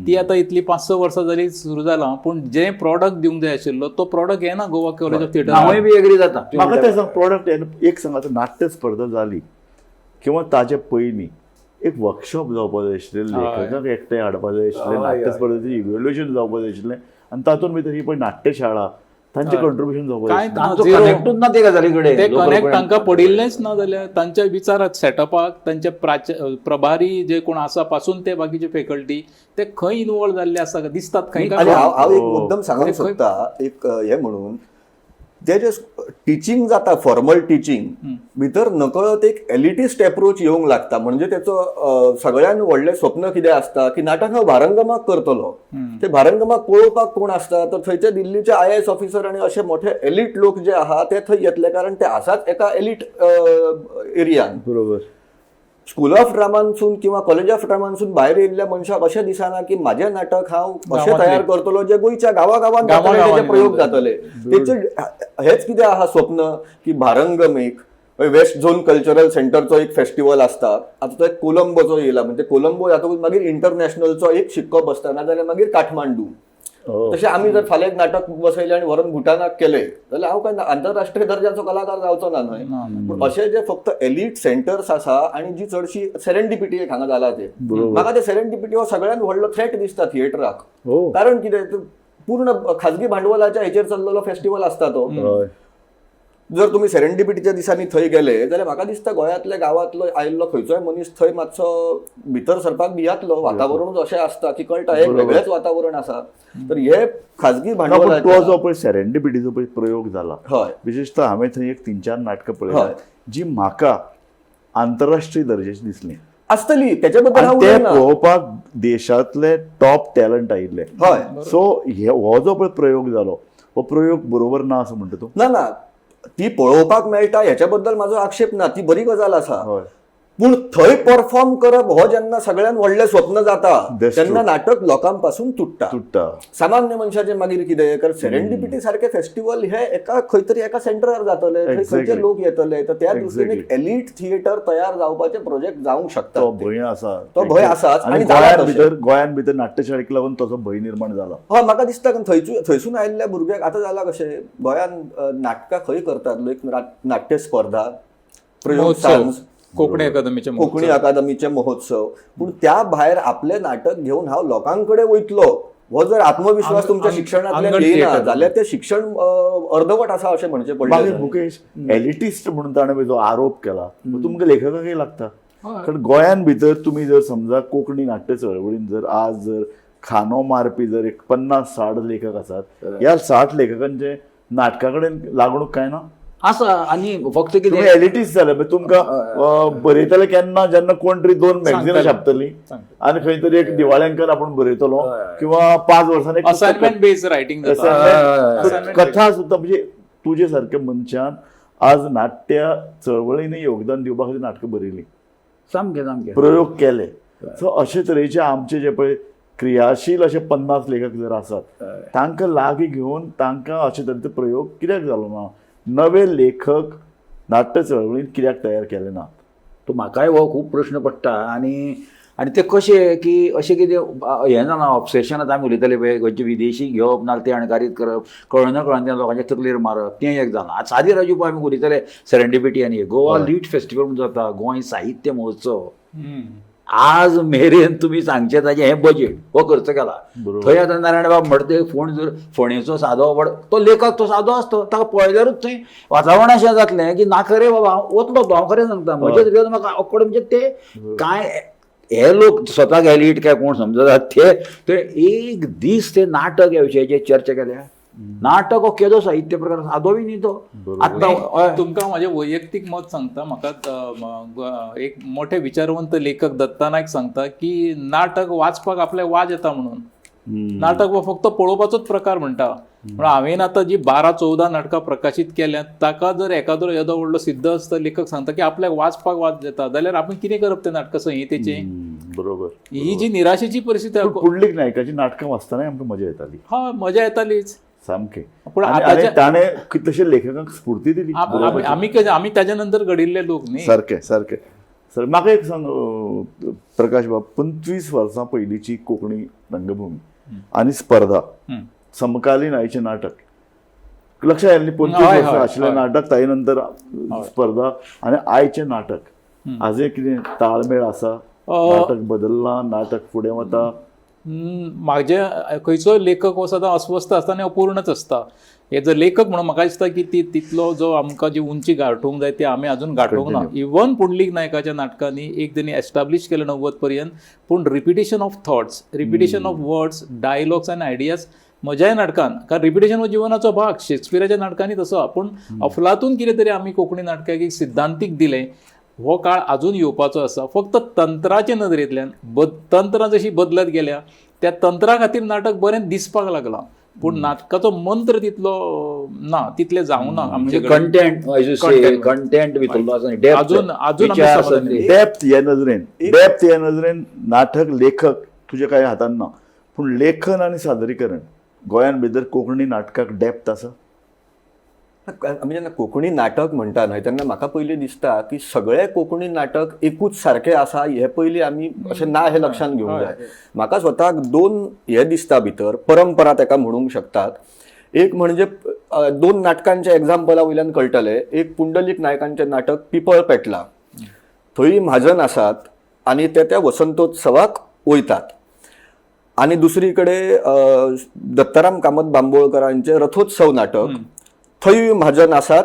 [SPEAKER 2] ती आतां इतली 5-6 वर्सां जाली सुरू जालां, पूण जे प्रॉडक्ट दिवंक जाय आशिल्लो तो प्रॉडक्ट येना गोवा कॉलेज ऑफ थिएटर.
[SPEAKER 3] हांवूय बी एग्री जाता.
[SPEAKER 1] म्हाका तें सांग, प्रॉडक्ट एक सांग, आतां नाट्य स्पर्धा जाली किंवा ताजे पयलीं एक वर्कशॉप जावपा जाय आशिल्लें, लेखकांक एकठांय हाडपा जाय आशिल्लें, नाट्य स्पर्धेचें इव्हॅल्युएशन जावपा जाय आशिल्लें आनी तातूंत भितर ही पळय नाट्यशाळा तांचें कंट्रिब्युशन जावपा जाय.
[SPEAKER 2] कांय
[SPEAKER 3] तांचो
[SPEAKER 2] zero.
[SPEAKER 3] कनेक्टूच ना ते गजाली कडेन.
[SPEAKER 2] ते कनेक्ट तांकां पडिल्लेंच ना जाल्यार तांच्या विचारात सेटअपाक तांचे प्रभारी जे कोण आसा पासून ते बाकीचे फेकल्टी ते खंय इनवॉल्व जाल्ले आसा दिसतात खंय
[SPEAKER 4] आनी
[SPEAKER 2] काय.
[SPEAKER 4] हांव एक मुद्दम सांगूंक
[SPEAKER 2] ते खंय-
[SPEAKER 4] सोदता एक हें म्हणून, ते जे टिचींग जाता फॉर्मल टिचींग भितर नकळत एक एलिटिस्ट एप्रोच येवंक लागता. म्हणजे तेचो सगळ्यान व्हडलें स्वप्न कितें आसता की नाटक हांव भारंगमाक करतलो, ते भारंगमाक पळोवपाक कोण आसता तर थंयचे दिल्लीचे IAS officer आनी अशे मोठे एलिट लोक जे आहा ते थंय येतले, कारण ते आसाच एका एलिट एरियान.
[SPEAKER 1] बरोबर.
[SPEAKER 4] स्कूल ऑफ ड्रामांसून किंवा कॉलेज ऑफ ड्रामांसून भायर येयल्ल्या मनशाक अशें दिसना की म्हाजें नाटक हांव अशें तयार करतलो जे गोंयच्या गांवागांवांत जातले, तेजे प्रयोग जातले. तेचे हेच कितें आहा स्वप्न की भारंगम एक वेस्ट झोन कल्चरल सेंटरचो एक फेस्टिवल आसता, आतां तो एक कोलंबोचो येयला, म्हणजे कोलंबो जातकूच मागीर इंटरनॅशनलचो एक शिक्को बसता, नाजाल्यार मागीर काठमांडू. तशें आमी जर फाल्यां एक नाटक बसयलें आनी व्हरून भुटानाक केलें जाल्यार हांव काय आंतरराष्ट्रीय दर्जाचो कलाकार जावचो ना न्हय. पूण अशे जे फक्त एलिट सेंटर्स आसा आनी जी चडशी सेरेंडिपिटी एक हांगा जाला ते, म्हाका ते सेरेंडिपिटी हो सगळ्यात व्हडलो थ्रेट दिसता थिएटराक. कारण कितें, पूर्ण खाजगी भांडवलाच्या हेचेर चल्लेलो फेस्टिवल आसता तो. जर तुमी सेरेंडिपिटीच्या दिसांनी थंय गेले जाल्यार म्हाका दिसता गोंयांतल्या गांवांतलो आयिल्लो खंयचोय मनीस थंय मातसो भितर सरपाक भियातलो. वातावरणूच अशें आसता की कळटा एक वेगळेंच वातावरण आसा. तर हे खाजगी भांडवल
[SPEAKER 1] तो जो पळय सेरेंडिपिटीचो पळय प्रयोग जाला,
[SPEAKER 4] हय,
[SPEAKER 1] विशेषतः हांवें थंय एक 3-4 नाटकां पळयली जी म्हाका आंतरराष्ट्रीय दर्जेची दिसली
[SPEAKER 4] आसतली, तेच्या बद्दल हांव
[SPEAKER 1] ते पळोवपाक देशांतले टॉप टॅलंट आयिल्ले.
[SPEAKER 4] हय.
[SPEAKER 1] सो हो जो पळय प्रयोग जालो हो प्रयोग बरोबर ना असं म्हणटा तूं?
[SPEAKER 4] ना ना, ती पळोवपाक मेळटा हेच्या बद्दल म्हाजो आक्षेप ना, ती बरी गजाल आसा. पूण थंय परफॉर्म करप हो जेन्ना सगळ्यात व्हडलें स्वप्न जाता तेन्ना नाटक लोकांपासून तुट्टा. सामान्य मनशाचें मागीर कितें, कारण सेरेंडिपिटी सारके फेस्टिवल हे एका खंय तरी एका सेंटरार जातले, थंय खंयचे लोक येतले, तर त्या दृश्टीन एक एलिट थिएटर तयार जावपाचे प्रोजेक्ट जावंक शकता.
[SPEAKER 1] तो भंय आसा,
[SPEAKER 4] तो भंय आसाच.
[SPEAKER 1] आणि गोंयांत भितर नाट्यशाळेक लागून तसो भंय निर्माण जाला.
[SPEAKER 4] हय, म्हाका दिसता थंयसून आयिल्ल्या भुरग्याक आतां जाला कशें, गोंयांत नाटकां खंय करतात, लोक नाट्य स्पर्धा, प्रयोग,
[SPEAKER 2] कोंकणी अकादमीचे,
[SPEAKER 4] कोंकणी अकादमीचे महोत्सव, पूण त्या भायर आपलें नाटक घेवन हांव लोकांकडे वयतलो हो जर आत्मविश्वास तुमच्या शिक्षणांतल्यान येना जाल्यार तें शिक्षण अर्धवट आसा अशें म्हणचें पडलें.
[SPEAKER 1] मागीर मुकेश, एलिटिस्ट म्हणून ताणें जो आरोप केला तुमकां लेखकाकय लागता, कारण गोंयांत भितर तुमी जर समजा कोंकणी नाट्य चळवळीन जर आज जर खांदो मारपी जर एक 50-60 लेखक आसात, ह्या 60 लेखकांचे नाटका कडेन लागणूक काय ना
[SPEAKER 3] आसा. आनी फक्त कितें
[SPEAKER 1] एलिटिस्ट जाले तुमकां बरयतले केन्ना जेन्ना कोण तरी 2 मॅगझिनां छापतली आनी खंय तरी एक दिवाळ्यांकर आपूण बरयतलो किंवा 5 वर्सांनी
[SPEAKER 2] असाइनमेंट बेस्ड रायटिंग,
[SPEAKER 1] कथा सुद्दां. म्हणजे तुजे सारके मनशान आज नाट्य चळवळीने योगदान दिवपा खातीर नाटकां बरयलीं,
[SPEAKER 3] सामकें सामकें
[SPEAKER 1] प्रयोग केले. सो अशे तरेचे आमचे जे पळय क्रियाशील अशे 50 लेखक जर आसात तांकां लागीं घेवन तांकां अशे तरेचे प्रयोग कित्याक जालो ना, नवे लेखक नाट्य चळवळीन कित्याक तयार केले ना,
[SPEAKER 3] तो म्हाकाय हो खूब प्रश्न पडटा. आनी आनी ते कशें की अशें कितें हें जाणा ऑब्सेशन आतां आमी उलयताले पळय, खंयचे विदेशी घेवप ना ते अणकारीत करप, कळना कळना त्या लोकांच्या तकलेर मारप, तें एक जालां. आतां सादी राजू पळय आमी उलयताले सेरेंडिपिटी आनी गोवा लीट फेस्टिवल म्हणून जाता, गोंय साहित्य महोत्सव, आज मेरेन तुमी सांगचें ताजें हें बजेट हो खर्च केला. थंय आतां नारायण बाब म्हणटा ते फोंड जर फोंडेचो सादो व्हड तो लेखक तो सादो आसता, ताका पळयल्यारूच थंय वातावरण अशें जातलें की ना खरें बाबा हांव वतलो तो, हांव खरें सांगता म्हजें रियल म्हाका ऑकवर्ड. म्हणजे ते कांय हे लोक स्वताक एलिट काय कोण समजतात ते ते एक दीस ते नाटक ह्या विशयाचेर चर्चा केल्या. नाटक हो केदो साहित्य प्रकार सादो बी न्ही तो.
[SPEAKER 2] आतां तुमकां म्हाजें वैयक्तीक मत सांगता, म्हाका एक मोठे विचारवंत लेखक दत्ता नायक सांगता की नाटक वाचपाक आपल्याक वाज येता म्हणून, नाटक हो फक्त पळोवपाचोच प्रकार म्हणटा. म्हणून हांवें आतां जी 12-14 नाटकां प्रकाशीत केल्यात ताका जर एकादरो येदो व्हडलो सिद्ध आसता लेखक सांगता की आपल्याक वाचपाक वाज येता जाल्यार आपूण कितें करप तें नाटक संहितेचें.
[SPEAKER 1] बरोबर.
[SPEAKER 2] ही जी निराशेची परिस्थिती
[SPEAKER 1] पूण पुंडलीक नायकाची नाटकां वाचतनाय आमकां मजा येताली.
[SPEAKER 2] हा, मजा येतालीच
[SPEAKER 1] सामकें.
[SPEAKER 2] पूण
[SPEAKER 1] आनी ताणें कितलेशे लेखकांक स्फूर्ती दिली.
[SPEAKER 2] आमी आमी ताच्या नंतर घडिल्ले लोक न्ही.
[SPEAKER 1] सारकें सारकें. सर म्हाका एक सांग प्रकाश बाब, 25 वर्सां पयलींची कोंकणी रंगभूमी आनी स्पर्धा, समकालीन आयचें नाटक लक्षात आयलें न्ही? 25 वर्सां आशिल्लें नाटक, ताजे नंतर स्पर्धा आनी आयचें नाटक, आजय कितें ताळमेळ आसा? नाटक बदल्लां, नाटक फुडें वता?
[SPEAKER 2] म्हाजे खंयचोय लेखक हो सदां अस्वस्थ आसता आनी अपूर्णच आसता. हे जर लेखक म्हणून म्हाका दिसता की ती तितलो जो आमकां जी उंची गांठोवंक जाय ती आमी अजून गांठोवंक ना. इवन पुंडलीक नायकाच्या नाटकांनी एक तेणी एस्टाब्लीश केलें 90 पर्यंत, पूण repetition of thoughts, repetition of words, dialogues आनी आयडियाज म्हज्याय नाटकान, कारण रिपिटेशन हो जिवनाचो भाग, शेक्सपियराच्या नाटकांनी तसो. पूण अफलातून कितें तरी आमी कोंकणी नाटकाक एक सिद्धांतीक दिलें. हो काळ अजून येवपाचो आसा. फक्त तंत्राचे नदरेंतल्यान तंत्रां जशी बदलत गेल्या त्या तंत्रा खातीर नाटक बरें दिसपाक लागलां, पूण नाटकाचो मंत्र तितलो ना, तितले जावंक ना आमचे.
[SPEAKER 3] कंटेंट, कंटेंट भितरलो आसा,
[SPEAKER 2] अजून अजून
[SPEAKER 1] डेप्थ हे नदरेन, डेप्थ हे नदरेन नाटक लेखक तुज्या कांय हातान ना, पूण लेखन आनी सादरीकरण गोंयान भितर कोंकणी नाटकाक डेप्थ आसा?
[SPEAKER 4] आमी जेन्ना कोंकणी नाटक म्हणटा न्हय तेन्ना म्हाका पयलीं दिसता की सगळे कोंकणी नाटक एकूच सारकें आसा हें पयलीं आमी अशें ना हें लक्षांत घेवंक जाय. म्हाका स्वताक दोन हे दिसता भितर परंपरा ताका म्हणूंक शकतात. एक म्हणजे दोन नाटकांच्या एग्जाम्पला वयल्यान कळटलें. एक पुंडलीक नायकांचें नाटक पिपळ पेटला, थंय म्हाजन आसात आनी ते त्या वसंतोत्सवाक वयतात. आनी दुसरी कडेन दत्ताराम कामत बांबोळकरांचें रथोत्सव नाटक, थंय म्हाजन आसात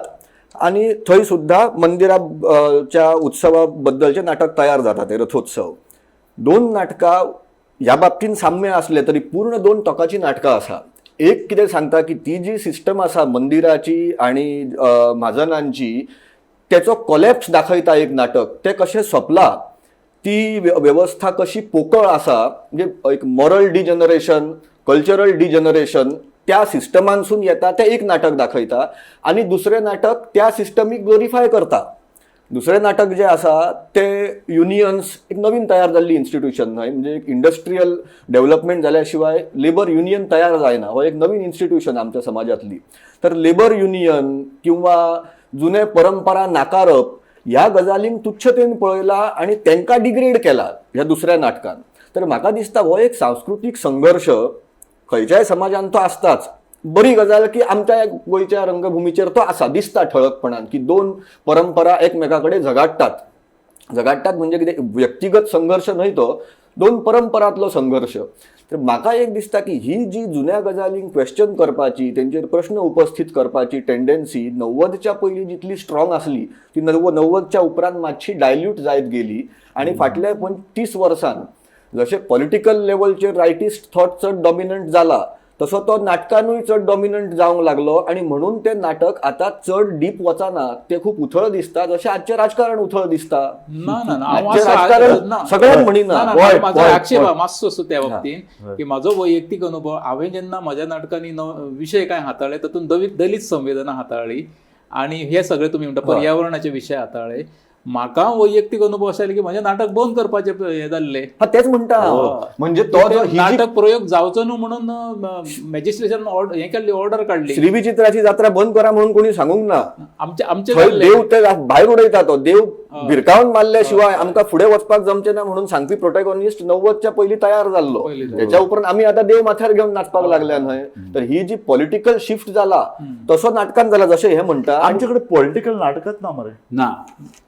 [SPEAKER 4] आनी थंय सुद्दां मंदिराच्या उत्सवा बद्दलचें नाटक तयार जाता तें रथोत्सव. दोन नाटकां ह्या बाबतीन साम्य आसलें तरी पूर्ण दोन टोकाचीं नाटकां आसा. एक कितें सांगता की ती जी सिस्टम आसा मंदिराची आनी म्हाजनांची तेचो कोलॅप्स दाखयता एक नाटक, तें कशें सोंपलां, ती वेवस्था कशी पोकळ आसा, म्हणजे एक मॉरल डिजनरेशन, कल्चरल डिजनरेशन त्या सिस्टमांसून येता तें एक नाटक दाखयता. आनी दुसरें नाटक त्या सिस्टमीक ग्लोरिफाय करता. दुसरें नाटक जें आसा तें युनियन्स एक नवीन तयार जाल्ली इन्स्टिट्यूशन न्हय, म्हणजे एक इंडस्ट्रियल डेव्हलपमेंट जाल्या शिवाय लेबर युनियन तयार जायना, हो एक नवीन इन्स्टिट्यूशन आमच्या समाजातली. तर लेबर युनियन किंवा जुने परंपरा नाकारप ह्या गजालींक तुच्छतेन पळयला आनी तांकां डिग्रेड केला ह्या दुसऱ्या नाटकान. तर म्हाका दिसता हो एक सांस्कृतीक संघर्श खंयच्याय समाजान तो आसताच. बरी गजाल की आमच्या गोंयच्या रंगभुमीचेर तो आसा, दिसता ठळकपणान की दोन परंपरा एकमेकां कडेन झगाडटात. झगाडटात म्हणजे कितें व्यक्तिगत संघर्श न्हय तो, दोन परंपरांतलो संघर्श. तर म्हाका एक दिसता की ही जी जुन्या गजालींक क्वेश्चन करपाची, तेंचेर प्रश्न उपस्थीत करपाची टेंडन्सी 90च्या पयलीं जितली स्ट्रॉंग आसली ती 90च्या उपरांत मातशी डायल्यूट जायत गेली. आनी फाटल्या 30 वर्सान जशें पॉलिटिकल लेवलचेर रायटिस्ट थॉट चड डॉमिनंट जाला तसो तो नाटकानूय चड डॉमिनंट जावंक लागलो आनी म्हणून तें नाटक आतां चड डीप वचना, तें खूब उथळ दिसता, जशें आजचें राजकारण उथळ दिसता.
[SPEAKER 2] ना ना
[SPEAKER 4] आजचें राजकारण सगळ्यांक म्हणिना.
[SPEAKER 2] म्हाजो आक्षेप मातसो असो त्या बाबतीन की म्हाजो वैयक्तीक अनुभव, हांवें जेन्ना म्हज्या नाटकांनी विशय कांय हाताळ्ळे तातूंत दलीत संवेदना हाताळ्ळी आनी हे सगळे तुमी म्हणटा पर्यावरणाचे विशय हाताळ्ळे. म्हाका वैयक्तीक अनुभव अशें आयले की म्हजें नाटक बंद करपाचें हें जाल्लें.
[SPEAKER 4] हा तेच म्हणटा, म्हणजे तो जो
[SPEAKER 2] नाटक प्रयोग जावचो न्हू म्हणून मॅजिस्ट्रेशन हें काडली, ऑर्डर काडली.
[SPEAKER 4] श्रीविचित्राची जात्रा बंद करा म्हणून कोणी सांगूंक ना.
[SPEAKER 2] आमचे
[SPEAKER 4] देव ते भायर उडयता, तो देव भिरकावन मारल्या शिवाय आमकां फुडें वचपाक जमचें ना म्हणून सांगपी प्रोटॅगॉनिस्ट 90च्या पयलीं तयार जाल्लो. त्याच्या उपरांत आमी आतां देव माथ्यार घेवन नाचपाक लागल्या न्हय. तर ही जी पॉलिटिकल शिफ्ट जाला तसो नाटकान जाला जशें हे म्हणटा.
[SPEAKER 1] आमचे कडेन पॉलिटिकल नाटकच ना मरे.
[SPEAKER 3] ना,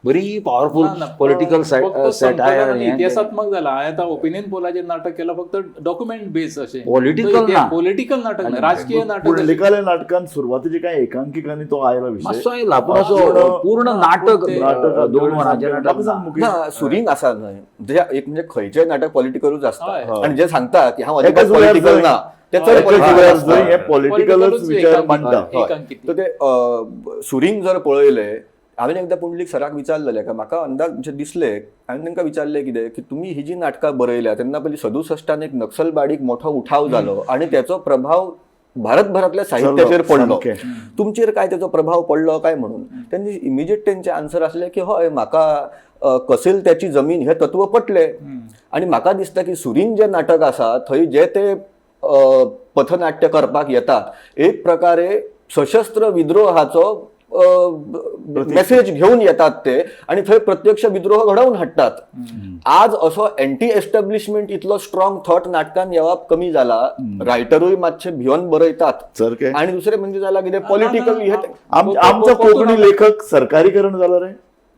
[SPEAKER 3] बरी पॉवरफुल पॉलिटिकल सॅटायर,
[SPEAKER 2] इतिहासात्मक जाला. हांवें आतां ओपिनियन पोलाचेर नाटक केलां, फक्त डॉक्युमेंट बेस अशें
[SPEAKER 3] पॉलिटिकल
[SPEAKER 2] पॉलिटिकल नाटक न्हय, राजकीय नाटक.
[SPEAKER 1] पुंडलिकाल्या नाटकान सुरवातीचे कांय एकांकिकांनी तो आयला विशय,
[SPEAKER 3] मातसो आयला, पूण असो पूर्ण नाटक 2 वरांचें नाटक
[SPEAKER 4] ना. सुरींग आसा न्हय, एक म्हणजे खंयचेय नाटक पॉलिटिकलूच आसता आनी जे सांगता की हांव अजिबात पॉलिटिकल ना ते चड
[SPEAKER 1] पॉलिटिकल, हे पॉलिटिकलच विचार मांडटा.
[SPEAKER 4] तर ते सुरींग जर पळयलें, हांवें एकदां पुंडलीक सराक विचारलेलें, का म्हाका अंदाज म्हणजे दिसले, हांवें तांकां विचारलें कितें की तुमी ही जी नाटकां बरयल्या तेन्ना पयलीं 67 एक नक्सलबाडीक मोठो उठाव जालो आनी तेचो प्रभाव भारतभरातल्या साहित्याचेर पडलो,
[SPEAKER 1] सामकें.
[SPEAKER 4] तुमचेर काय तेचो प्रभाव पडलो काय म्हणून. तेंचे इमिजिएट तेंचे आन्सर आसले की हय, म्हाका कसेल त्याची जमीन हे तत्व पटले आनी म्हाका दिसता की सुरीन जे नाटक आसा थंय जे ते पथनाट्य करपाक येतात एक प्रकारे सशस्त्र विद्रोहाचो मेसेज घेवन येतात ते आनी थंय प्रत्यक्ष विद्रोह घडोवन हाडटात. आज असो एंटी एस्टॅब्लिशमेंट इतलो स्ट्रॉंग थॉट नाटकान येवप कमी जाला, रायटरूय मातशे भिवन बरयतात.
[SPEAKER 1] सारकें.
[SPEAKER 4] आनी दुसरें म्हणजे जाला कितें पॉलिटिकल हे
[SPEAKER 1] आमचो कोंकणी लेखक सरकारीकरण जाला रे.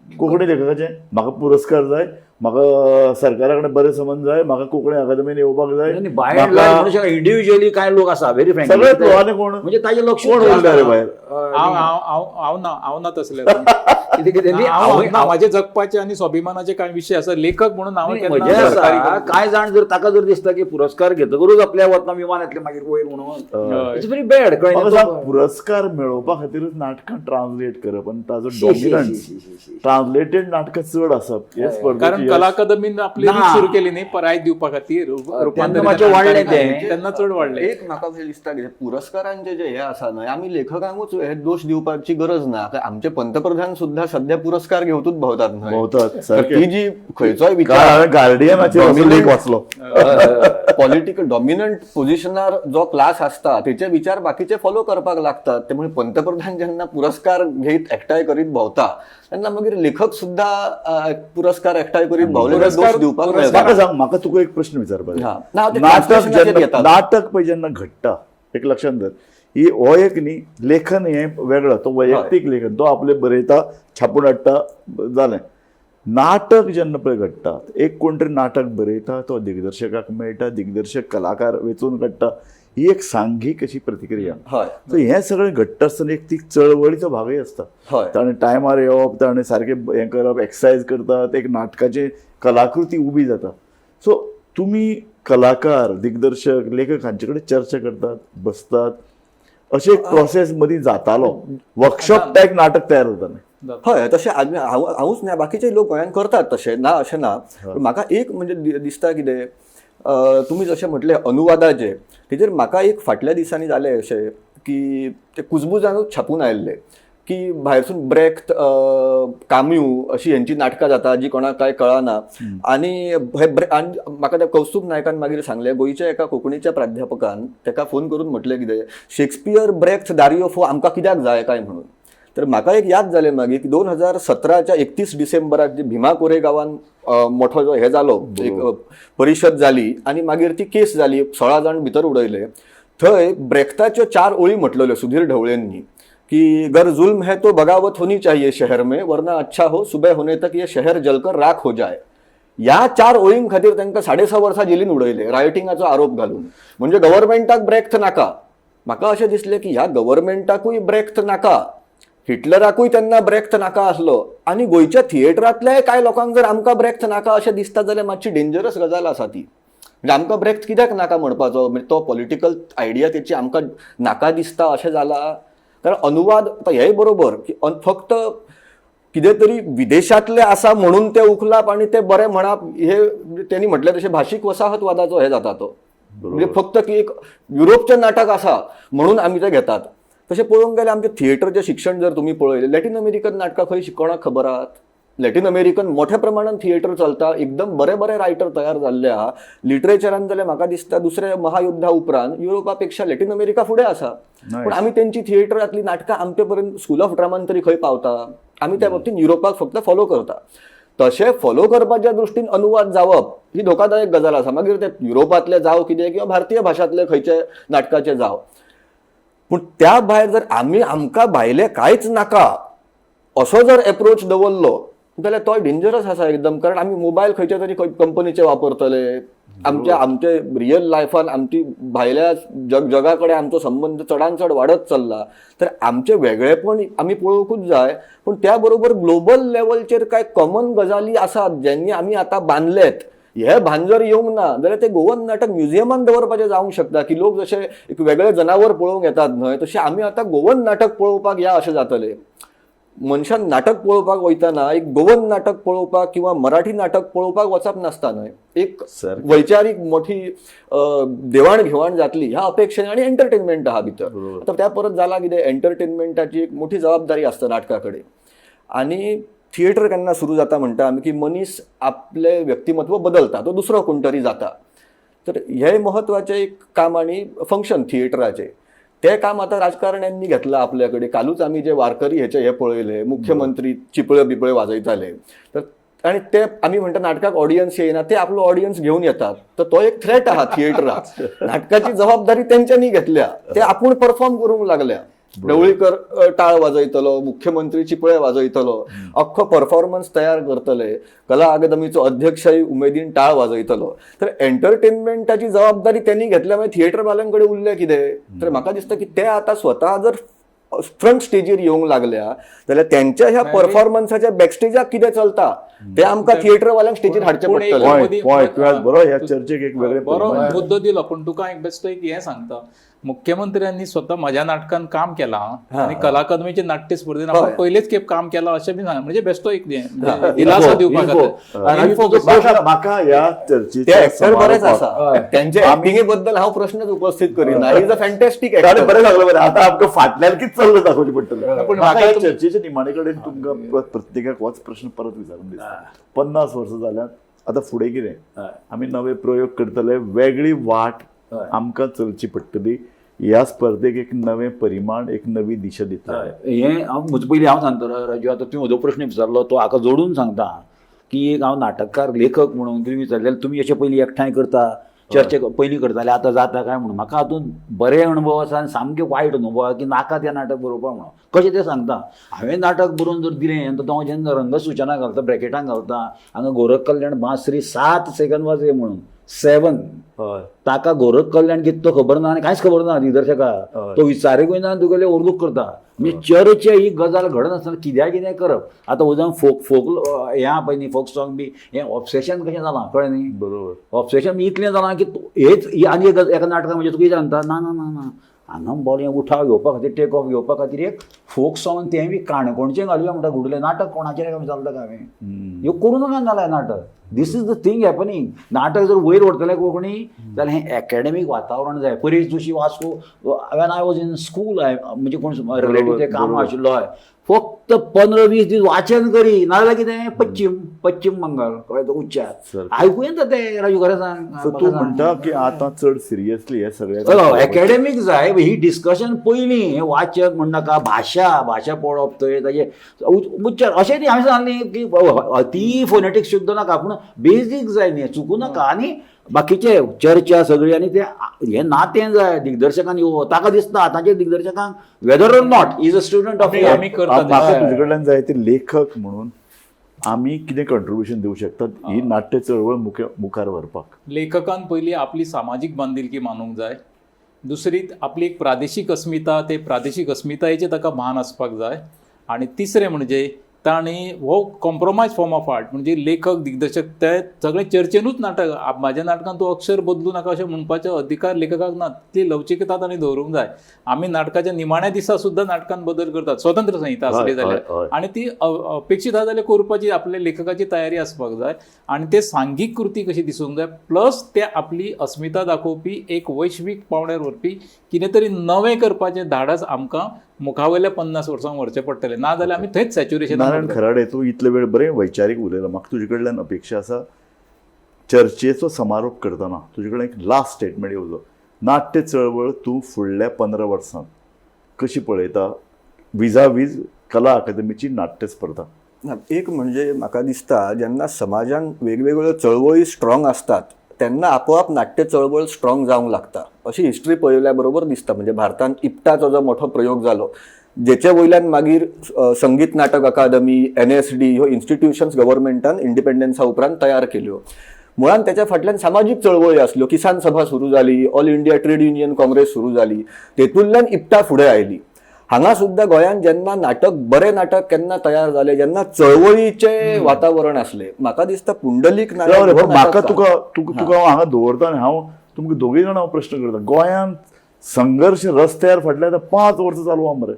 [SPEAKER 1] कोंकणी लेखकाचें म्हाका पुरस्कार जाय, म्हाका सरकारा कडेन बरे संबंद जाय, म्हाका कोंकणी अकादमीन येवपाक जाय.
[SPEAKER 3] बाय अँड लार्ज इंडिव्हिज्युअली कांय लोक आसा व्हेरी फ्रँक,
[SPEAKER 1] सगळेच लोक आनी कोण
[SPEAKER 3] म्हणजे ताजें लक्ष
[SPEAKER 1] कोण उरले रे भायर?
[SPEAKER 2] हांव हांव हांव हांव ना, हांव ना तसले.
[SPEAKER 3] कितें कितें न्ही,
[SPEAKER 2] हांव ना, म्हाजे जगपाचे आनी स्वाभिमानाचे कांय विशय आसा लेखक म्हणून हांव
[SPEAKER 3] नाही,
[SPEAKER 2] केन्ना
[SPEAKER 3] मजा आसा
[SPEAKER 2] सरकारी
[SPEAKER 3] काय जाण जर ताका जर दिसता की पुरस्कार घेतकरूच आपल्या वतना विमान येतलें मागीर वयर म्हणून,
[SPEAKER 2] हय.
[SPEAKER 3] It's very bad.
[SPEAKER 1] म्हाका सांग, पुरस्कार मेळोवपा खातीरच नाटकां ट्रान्सलेट करप आनी ताजो डॉमिनन्स, ट्रान्सलेटेड नाटकां चड आसप हे स्पर्धेची
[SPEAKER 2] कारण
[SPEAKER 1] यश.
[SPEAKER 2] कला अकादमीन आपली
[SPEAKER 3] ना.
[SPEAKER 2] रीत सुरू केली न्ही प्रायज दिवपा खातीर, रुपांतरीत
[SPEAKER 3] मातशें वाडलें तें.
[SPEAKER 2] तेन्ना चड वाडलें.
[SPEAKER 4] एक म्हाका अशें दिसता की पुरस्कारांचे जे हे आसा न्हय, आमी लेखकांकूच हे दोश दिवपाची गरज ना. कारण आमचे पंतप्रधान सुद्धा सध्या पुरस्कार घेवतूच भोवतात न्हय.
[SPEAKER 1] भोंवतात,
[SPEAKER 4] तर
[SPEAKER 1] सारकें.
[SPEAKER 4] ती जी खंयचोय
[SPEAKER 1] काल
[SPEAKER 4] विचार
[SPEAKER 1] हांवें गार्डियनाचेर असो लेख वाचलो.
[SPEAKER 4] पॉलिटिकल डॉमिनंट पोझिशनार जो क्लास आसता तेचे विचार बाकीचे फॉलो करपाक लागतात. त्यामुळे पंतप्रधान जेन्ना पुरस्कार घेत एकठांय करीत भोंवता तेन्ना मागीर लेखक सुद्धा पुरस्कार एकठांय करीत भोंवले दोश दिवपाक मेळटा.
[SPEAKER 1] म्हाका सांग, म्हाका तुका एक प्रश्न विचारपाक जाय.
[SPEAKER 4] हा. ना, ते
[SPEAKER 1] नाटक
[SPEAKER 4] translation
[SPEAKER 1] जेन्ना
[SPEAKER 4] येतात.
[SPEAKER 1] नाटक पळय जेन्ना घडटा, एक लक्षांत धर, ही हो एक न्ही लेखन हें वेगळो, तो वैयक्तीक लेखन, तो आपले बरयता छापून हाडटा जालें. नाटक जेन्ना पळय घडटा, एक कोण तरी नाटक बरयता, तो दिग्दर्शकाक मेळटा, दिग्दर्शक कलाकार वेंचून काडटा, ही एक सांघीक अशी प्रतिक्रिया.
[SPEAKER 4] हय.
[SPEAKER 1] सो हें सगळें घडटा आसतना एक ती चळवळीचो भागय आसता.
[SPEAKER 4] हय.
[SPEAKER 1] ताणें टायमार येवप, ताणें सारकें हें करप, एक्सरसायज करतात, एक नाटकाची कलाकृती उबी जाता. सो तुमी कलाकार, दिग्दर्शक, लेखक हांचे कडेन चर्चा करतात, बसतात, अशें एक प्रोसेस मदीं जातालो. वर्कशॉप टायप नाटक तयार जातालें.
[SPEAKER 4] हय, तशें हांव हांवूच ना, बाकीचे लोक गोंयांत करतात तशें ना अशें ना. पूण म्हाका एक म्हणजे दिसता कितें, तुमी जशें म्हटलें अनुवादाचें, तेजेर म्हाका एक फाटल्या दिसांनी जालें अशें की ते कुजबुजानूच छापून आयिल्लें की भायरसून ब्रेख्त, काम्यू अशी हेंची नाटकां जाता जी कोणाक कांय कळना. आनी हे आनी म्हाका त्या कौस्तुभ नायकान मागीर सांगलें, गोंयच्या एका कोंकणीच्या प्राध्यापकान ताका फोन करून म्हटलें कितें, शेक्सपियर, ब्रेख्त, दारियो फो आमकां कित्याक जाय काय म्हणून. तर म्हाका एक याद जालें मागीर की 2017च्या 31 डिसेंबराक जी भीमा कोरेगांवान मोठो जो हे जालो, एक परिशद जाली आनी मागीर ती केस जाली, 16 जाण भितर उडयले. थंय ब्रेख्ताच्यो 4 ओळी म्हटलेल्यो सुधीर ढवळेंनी की गर जुल्म है तो बगावत होनी चाहिए शहर में, वरना अच्छा हो सुबह होने तक ये शहर जलकर राख हो जाए. ह्या 4 ओळीं खातीर तांकां 6.5 वर्सां जेलीन उडयले रायटिंगाचो आरोप घालून. म्हणजे गव्हर्मेंटाक ब्रेख्त नाका. म्हाका अशें दिसलें की ह्या गव्हर्मेंटाकूय ब्रेख्त नाका, हिटलराकूय तेन्ना ब्रेख्त नाका आसलो, आनी गोंयच्या थिएटरांतल्याय कांय लोकांक जर आमकां ब्रेख्त नाका अशें दिसता जाल्यार मातशी डेंजरस गजाल आसा ती. म्हणजे आमकां ब्रेख्त कित्याक नाका म्हणपाचो, म्हणजे तो पॉलिटिकल आयडिया तेची आमकां नाका दिसता अशें जाला. कारण अनुवाद आतां हेय बरोबर की फक्त कितें तरी विदेशांतले आसा म्हणून ते उखलाप आनी ते बरें म्हणप, हे तेणी म्हटलें तशें भाशीक वसाहतवादाचो हे जाता तो. म्हणजे फक्त की एक युरोपचें नाटक आसा म्हणून आमी तें घेतात. तशें पळोवंक गेल्यार आमचें थिएटरचें शिक्षण जर तुमी पळयलें, लॅटीन अमेरिकन नाटकां खंय कोणाक खबर आहात? लॅटीन अमेरिकन मोठ्या प्रमाणान थिएटर चलता, एकदम बरे बरे रायटर तयार जाल्ले आहा. लिटरेचरान जाल्यार म्हाका दिसता दुसऱ्या महायुद्धा उपरांत युरोपा पेक्षा लॅटीन अमेरिका फुडें आसा. पूण आमी तेंची थिएटरांतली नाटकां आमचे पर्यंत स्कूल ऑफ ड्रामान तरी खंय पावता? आमी त्या बाबतींत युरोपाक फक्त फॉलो करता. तशें फॉलो करपाच्या दृश्टीन अनुवाद जावप ही धोकादायक गजाल आसा. मागीर ते युरोपांतले जावं कितें किंवा भारतीय भाशांतले खंयचे नाटकाचे जावं, पूण त्या भायर जर आमी आमकां भायले कांयच नाका असो जर एप्रोच दवरलो जाल्यार तोय डेंजरस आसा एकदम. कारण आमी मोबायल खंयच्या तरी कंपनीचे वापरतले, आमच्या आमचे रियल लायफान आमची भायल्या जगा कडेन आमचो संबंद चडान चड वाडत चल्ला. तर आमचें वेगळेपण आमी पळोवंकूच जाय, पूण त्या बरोबर ग्लोबल लेवलचेर कांय कॉमन गजाली आसात ज्यांनी आमी आतां बांदलेत. हे भान जर येवंक ना जाल्यार ते गोवन नाटक म्युझियमान दवरपाचें जावंक शकता की लोक जशे एक वेगळे जनावर पळोवंक येतात न्हय, तशें आमी आतां गोवन नाटक पळोवपाक या अशें जातलें. मनशान नाटक पळोवपाक वयतना एक गोवन नाटक पळोवपाक किंवा मराठी नाटक पळोवपाक वचप नासता न्हय, एक
[SPEAKER 1] सारकें.
[SPEAKER 4] वैचारीक मोठी देवाण घेवाण जातली ह्या अपेक्षेन आनी एंटरटेनमेंट आहा भितर. आतां त्या परत जाला कितें, एंटरटेनमेंटाची एक मोठी जबाबदारी आसता नाटका कडेन. आनी थिएटर केन्ना सुरू जाता म्हणटा आमी की मनीस आपलें व्यक्तिमत्व बदलता, तो दुसरो कोण तरी जाता. तर हें म्हत्वाचें एक काम आनी फंक्शन थिएटराचें तें काम आतां राजकारण्यांनी घेतलां आपल्या कडेन. कालूच आमी जे वारकरी हेचे हे पळयले, मुख्यमंत्री चिपळे बिपळे वाजयताले, तर आनी ते आमी म्हणटा नाटकाक ऑडियन्स येयना, ते आपलो ऑडियन्स घेवन येतात. तर तो एक थ्रेट आहा थिएटराक. नाटकाची जबाबदारी तेंच्यांनी घेतल्या, ते आपूण परफॉर्म करूंक लागल्या. ढवळीकर टाळ वाजयतलो, मुख्यमंत्री चिपळे वाजयतलो, अख्खो परफॉर्मन्स तयार करतले, कला अकादमीचो अध्यक्षय उमेदीन टाळ वाजयतलो. तर एंटरटेनमेंटाची जबाबदारी त्यांनी घेतल्या, मागीर थिएटरवाल्यां कडेन उरलें कितें? तर म्हाका दिसता की ते आतां स्वता जर फ्रंट स्टेजीर येवंक लागल्या जाल्यार त्यांच्या ह्या परफॉर्मन्साच्या बॅकस्टेजाक कितें चलता ते आमकां थिएटरवाल्यांक स्टेजीर हाडचें
[SPEAKER 2] पूण एक
[SPEAKER 4] पडटलें.
[SPEAKER 2] मदीं-
[SPEAKER 1] पॉयंट तुवें बरो ह्या चर्चेक एक वेगळें
[SPEAKER 2] बरो
[SPEAKER 1] परिमाण.
[SPEAKER 2] मुद्दो दिलो. पूण तुका एक बेश्टो एक हें सांगता, मुख्यमंत्र्यांनी स्वता म्हज्या नाटकान काम केलां आनी कला अकादमीचे नाट्य स्पर्धेन आपण पयलेच खेप काम केलां अशें बी सांग, म्हणजे बेश्टो एक हें, म्हणजे दिलासो दिवपा खातीर.
[SPEAKER 3] आनी तुजो
[SPEAKER 1] म्हाका ह्या
[SPEAKER 4] ते
[SPEAKER 1] चर्चेच्या
[SPEAKER 4] ऍक्टर बरेच
[SPEAKER 1] समारोपाक
[SPEAKER 4] आसा, त्यांच्या ऍक्टिंगे बद्दल हांव प्रश्नच उपस्थित करिना. Is a fantastic
[SPEAKER 1] ताणें
[SPEAKER 4] ऍक्टर.
[SPEAKER 1] बरें सांगलें बरें, आतां आमकां फाटल्यान कितें चल्लां दाखोवचें पडटलें.
[SPEAKER 2] पूण
[SPEAKER 1] म्हाका
[SPEAKER 2] म्हाका
[SPEAKER 1] ह्या चर्चेच्या निमाणे कडेन तुमकां प्रत्येकाक होच प्रश्न परत विचारून दिसता. 50 वर्सां जाल्यात, आतां फुडें कितें? आमी नवे प्रयोग करतले, वेगळी वाट आमकां चलची पडटली. ह्या स्पर्धेक एक नवें परिमाण, एक नवी दिशा दितले.
[SPEAKER 3] हें हांव म्हजे पयलीं हांव सांगता राजू, आतां तुवें म्हजो प्रश्न विचारलो तो हाका जोडून सांगता की एक हांव नाटककार लेखक म्हणून तुमी विचारलें, तुमी अशें पयलीं एकठांय करता, चर्चे पयलीं करताले, आतां जाता काय म्हणून. म्हाका हातूंत बरे अणभव आसा आनी सामके वायट अणभव आसा की नाका तें नाटक बरोवपाक म्हणून. कशें तें सांगता, हांवें नाटक बरोवन जर दिलें तर हांव जेन्ना रंगसूचना घालता, ब्रॅकेटां घालता, हांगा गोरख कल्याण बांसरी 7 सेकंद वाजय म्हणून 7, ताका गोरख कल्याण कितें तो खबर ना आनी कांयच खबर ना दिग्दर्शकाक, तो विचारूंकूय ना आनी तुगेले ओरलूक करता. म्हणजे चर्चा ही गजाल घडनासतना कित्याक कितें करप. आतां उदाहरण फोक फोक हें आहा पळय न्ही, फोक सॉंग बी हें ऑब्सेशन कशें जालां कळ्ळें न्ही?
[SPEAKER 1] बरोबर.
[SPEAKER 3] ऑब्सेशन इतलें जालां की हेच ही आनी एक एका नाटकां म्हणजे तुका कितें सांगता, ना ना ना ना हांगा बरें उठाव घेवपा खातीर, टेक ऑफ घेवपा खातीर एक फोक सॉंग तें बी काणकोणचें घालुया म्हणटा. घुडलें नाटक कोणाचें काय चलता काय हांवें ह्यो करूं नाका जाल्यार नाटक. This is the thing happening. नाटक जर वयर व्हरतले कोंकणी जाल्यार हें एकेडमीक वातावरण जाय. Paresh Joshi Vasco, when I was in school, म्हणजे कोण रिलेटीव ते काम आशिल्लो हय, फक्त 15-20 दीस वाचन करी, नाजाल्यार कितें पश्चिम पश्चिम बंगाल कळ्ळें तो उच्चार आयकूं येता ते राजू खरें सांग.
[SPEAKER 1] सो तूं म्हणटा की आतां चड सिरियसली हे सगळें
[SPEAKER 3] एकेडमीक जाय ही डिस्कशन पयलीं. हें वाचक म्हणनाका, भाशा भाशा पळोवप थंय ताजे उच्चार अशें न्ही. हांवें सांगलें की ती फोनेटीक शुद्ध नाका, पूण बेजीक जाय न्ही, चुकूं नाका. आनी बाकीचे चर्चा सगळी आनी ते हें नातें जाय दिग्दर्शकान येवप. ताका दिसता आतांच्या दिग्दर्शकांक whether or not is a student of
[SPEAKER 2] आमी करता.
[SPEAKER 1] म्हाका तुजे कडल्यान जाय ते लेखक म्हणून आमी कितें कंट्रिब्युशन दिवं शकतात ही नाट्य चळवळ मुखार व्हरपाक?
[SPEAKER 2] लेखकान पयलीं आपली सामाजीक बांदिलकी मानूंक जाय, दुसरी आपली एक प्रादेशीक अस्मिता, ते प्रादेशीक अस्मितायेचें ताका भान आसपाक जाय, आनी तिसरें म्हणजे तांणी हो कॉम्प्रोमायज फॉर्म ऑफ आर्ट, म्हणजे लेखक दिग्दर्शक ते सगळे चर्चेनूच नाटक, म्हाज्या नाटकान तूं अक्षर बदलूं नाका अशें म्हणपाचो अधिकार लेखकाक ना. तितली लवचिकता तांणी दवरूंक जाय. आमी नाटकाच्या निमाण्या दिसा सुद्दां नाटकान बदल करतात, स्वतंत्र संहिता आसली जाल्यार, आनी ती अपेक्षीत आसा जाल्यार करपाची आपल्या लेखकाची तयारी आसपाक जाय, आनी ते सांघीक कृती कशी दिसूंक जाय, प्लस ते आपली अस्मिता दाखोवपी एक वैश्वीक पावंड्यार व्हरपी कितें तरी नवें करपाचें धाडस आमकां मुखावयल्या 50 वर्सांक व्हरचें पडटलें, ना जाल्यार आमी थंयच सॅच्युरेशन.
[SPEAKER 1] नारायण खराडे, तूं इतले वेळ बरें वैचारीक उलयलो, म्हाका तुजे कडल्यान अपेक्षा आसा चर्चेचो समारोप करतना तुजे कडेन एक लास्ट स्टेटमेंट येवचो. नाट्य चळवळ तूं फुडल्या 15 वर्सांत कशी पळयता विजावीज कला अकादमीची नाट्य स्पर्धा?
[SPEAKER 4] एक म्हणजे म्हाका दिसता जेन्ना समाजान वेगवेगळ्यो चळवळी स्ट्रॉंग आसतात तेन्ना आपोआप नाट्य चळवळ स्ट्रॉंग जावंक लागता, अशी हिस्ट्री पळयल्या बरोबर दिसता. म्हणजे भारतान इप्टाचो जो मोठो प्रयोग जालो, जेचे वयल्यान मागीर संगीत नाटक अकादमी, NSD ह्यो इन्स्टिट्युशन्स गव्हर्मेंटान इंडिपेंडन्सा उपरांत तयार केल्यो. मुळान त्याच्या फाटल्यान सामाजीक चळवळी आसल्यो. किसान सभा सुरू जाली, All India Trade Union Congress सुरू जाली, तेतूंतल्यान इप्टा फुडें आयली. हांगा सुद्दां गोंयांत जेन्ना नाटक, बरें नाटक केन्ना तयार जालें, जेन्ना चळवळीचें वातावरण आसलें. म्हाका दिसता पुंडलीक नायक
[SPEAKER 1] म्हाका तुका तुका हांव हांगा दवरता आनी हांव तुमकां दोगूय जाणां हांव प्रश्न करता. गोंयांत संघर्श रस्त्यार फाटल्या आतां 5 वर्सां चालू आहा मरे.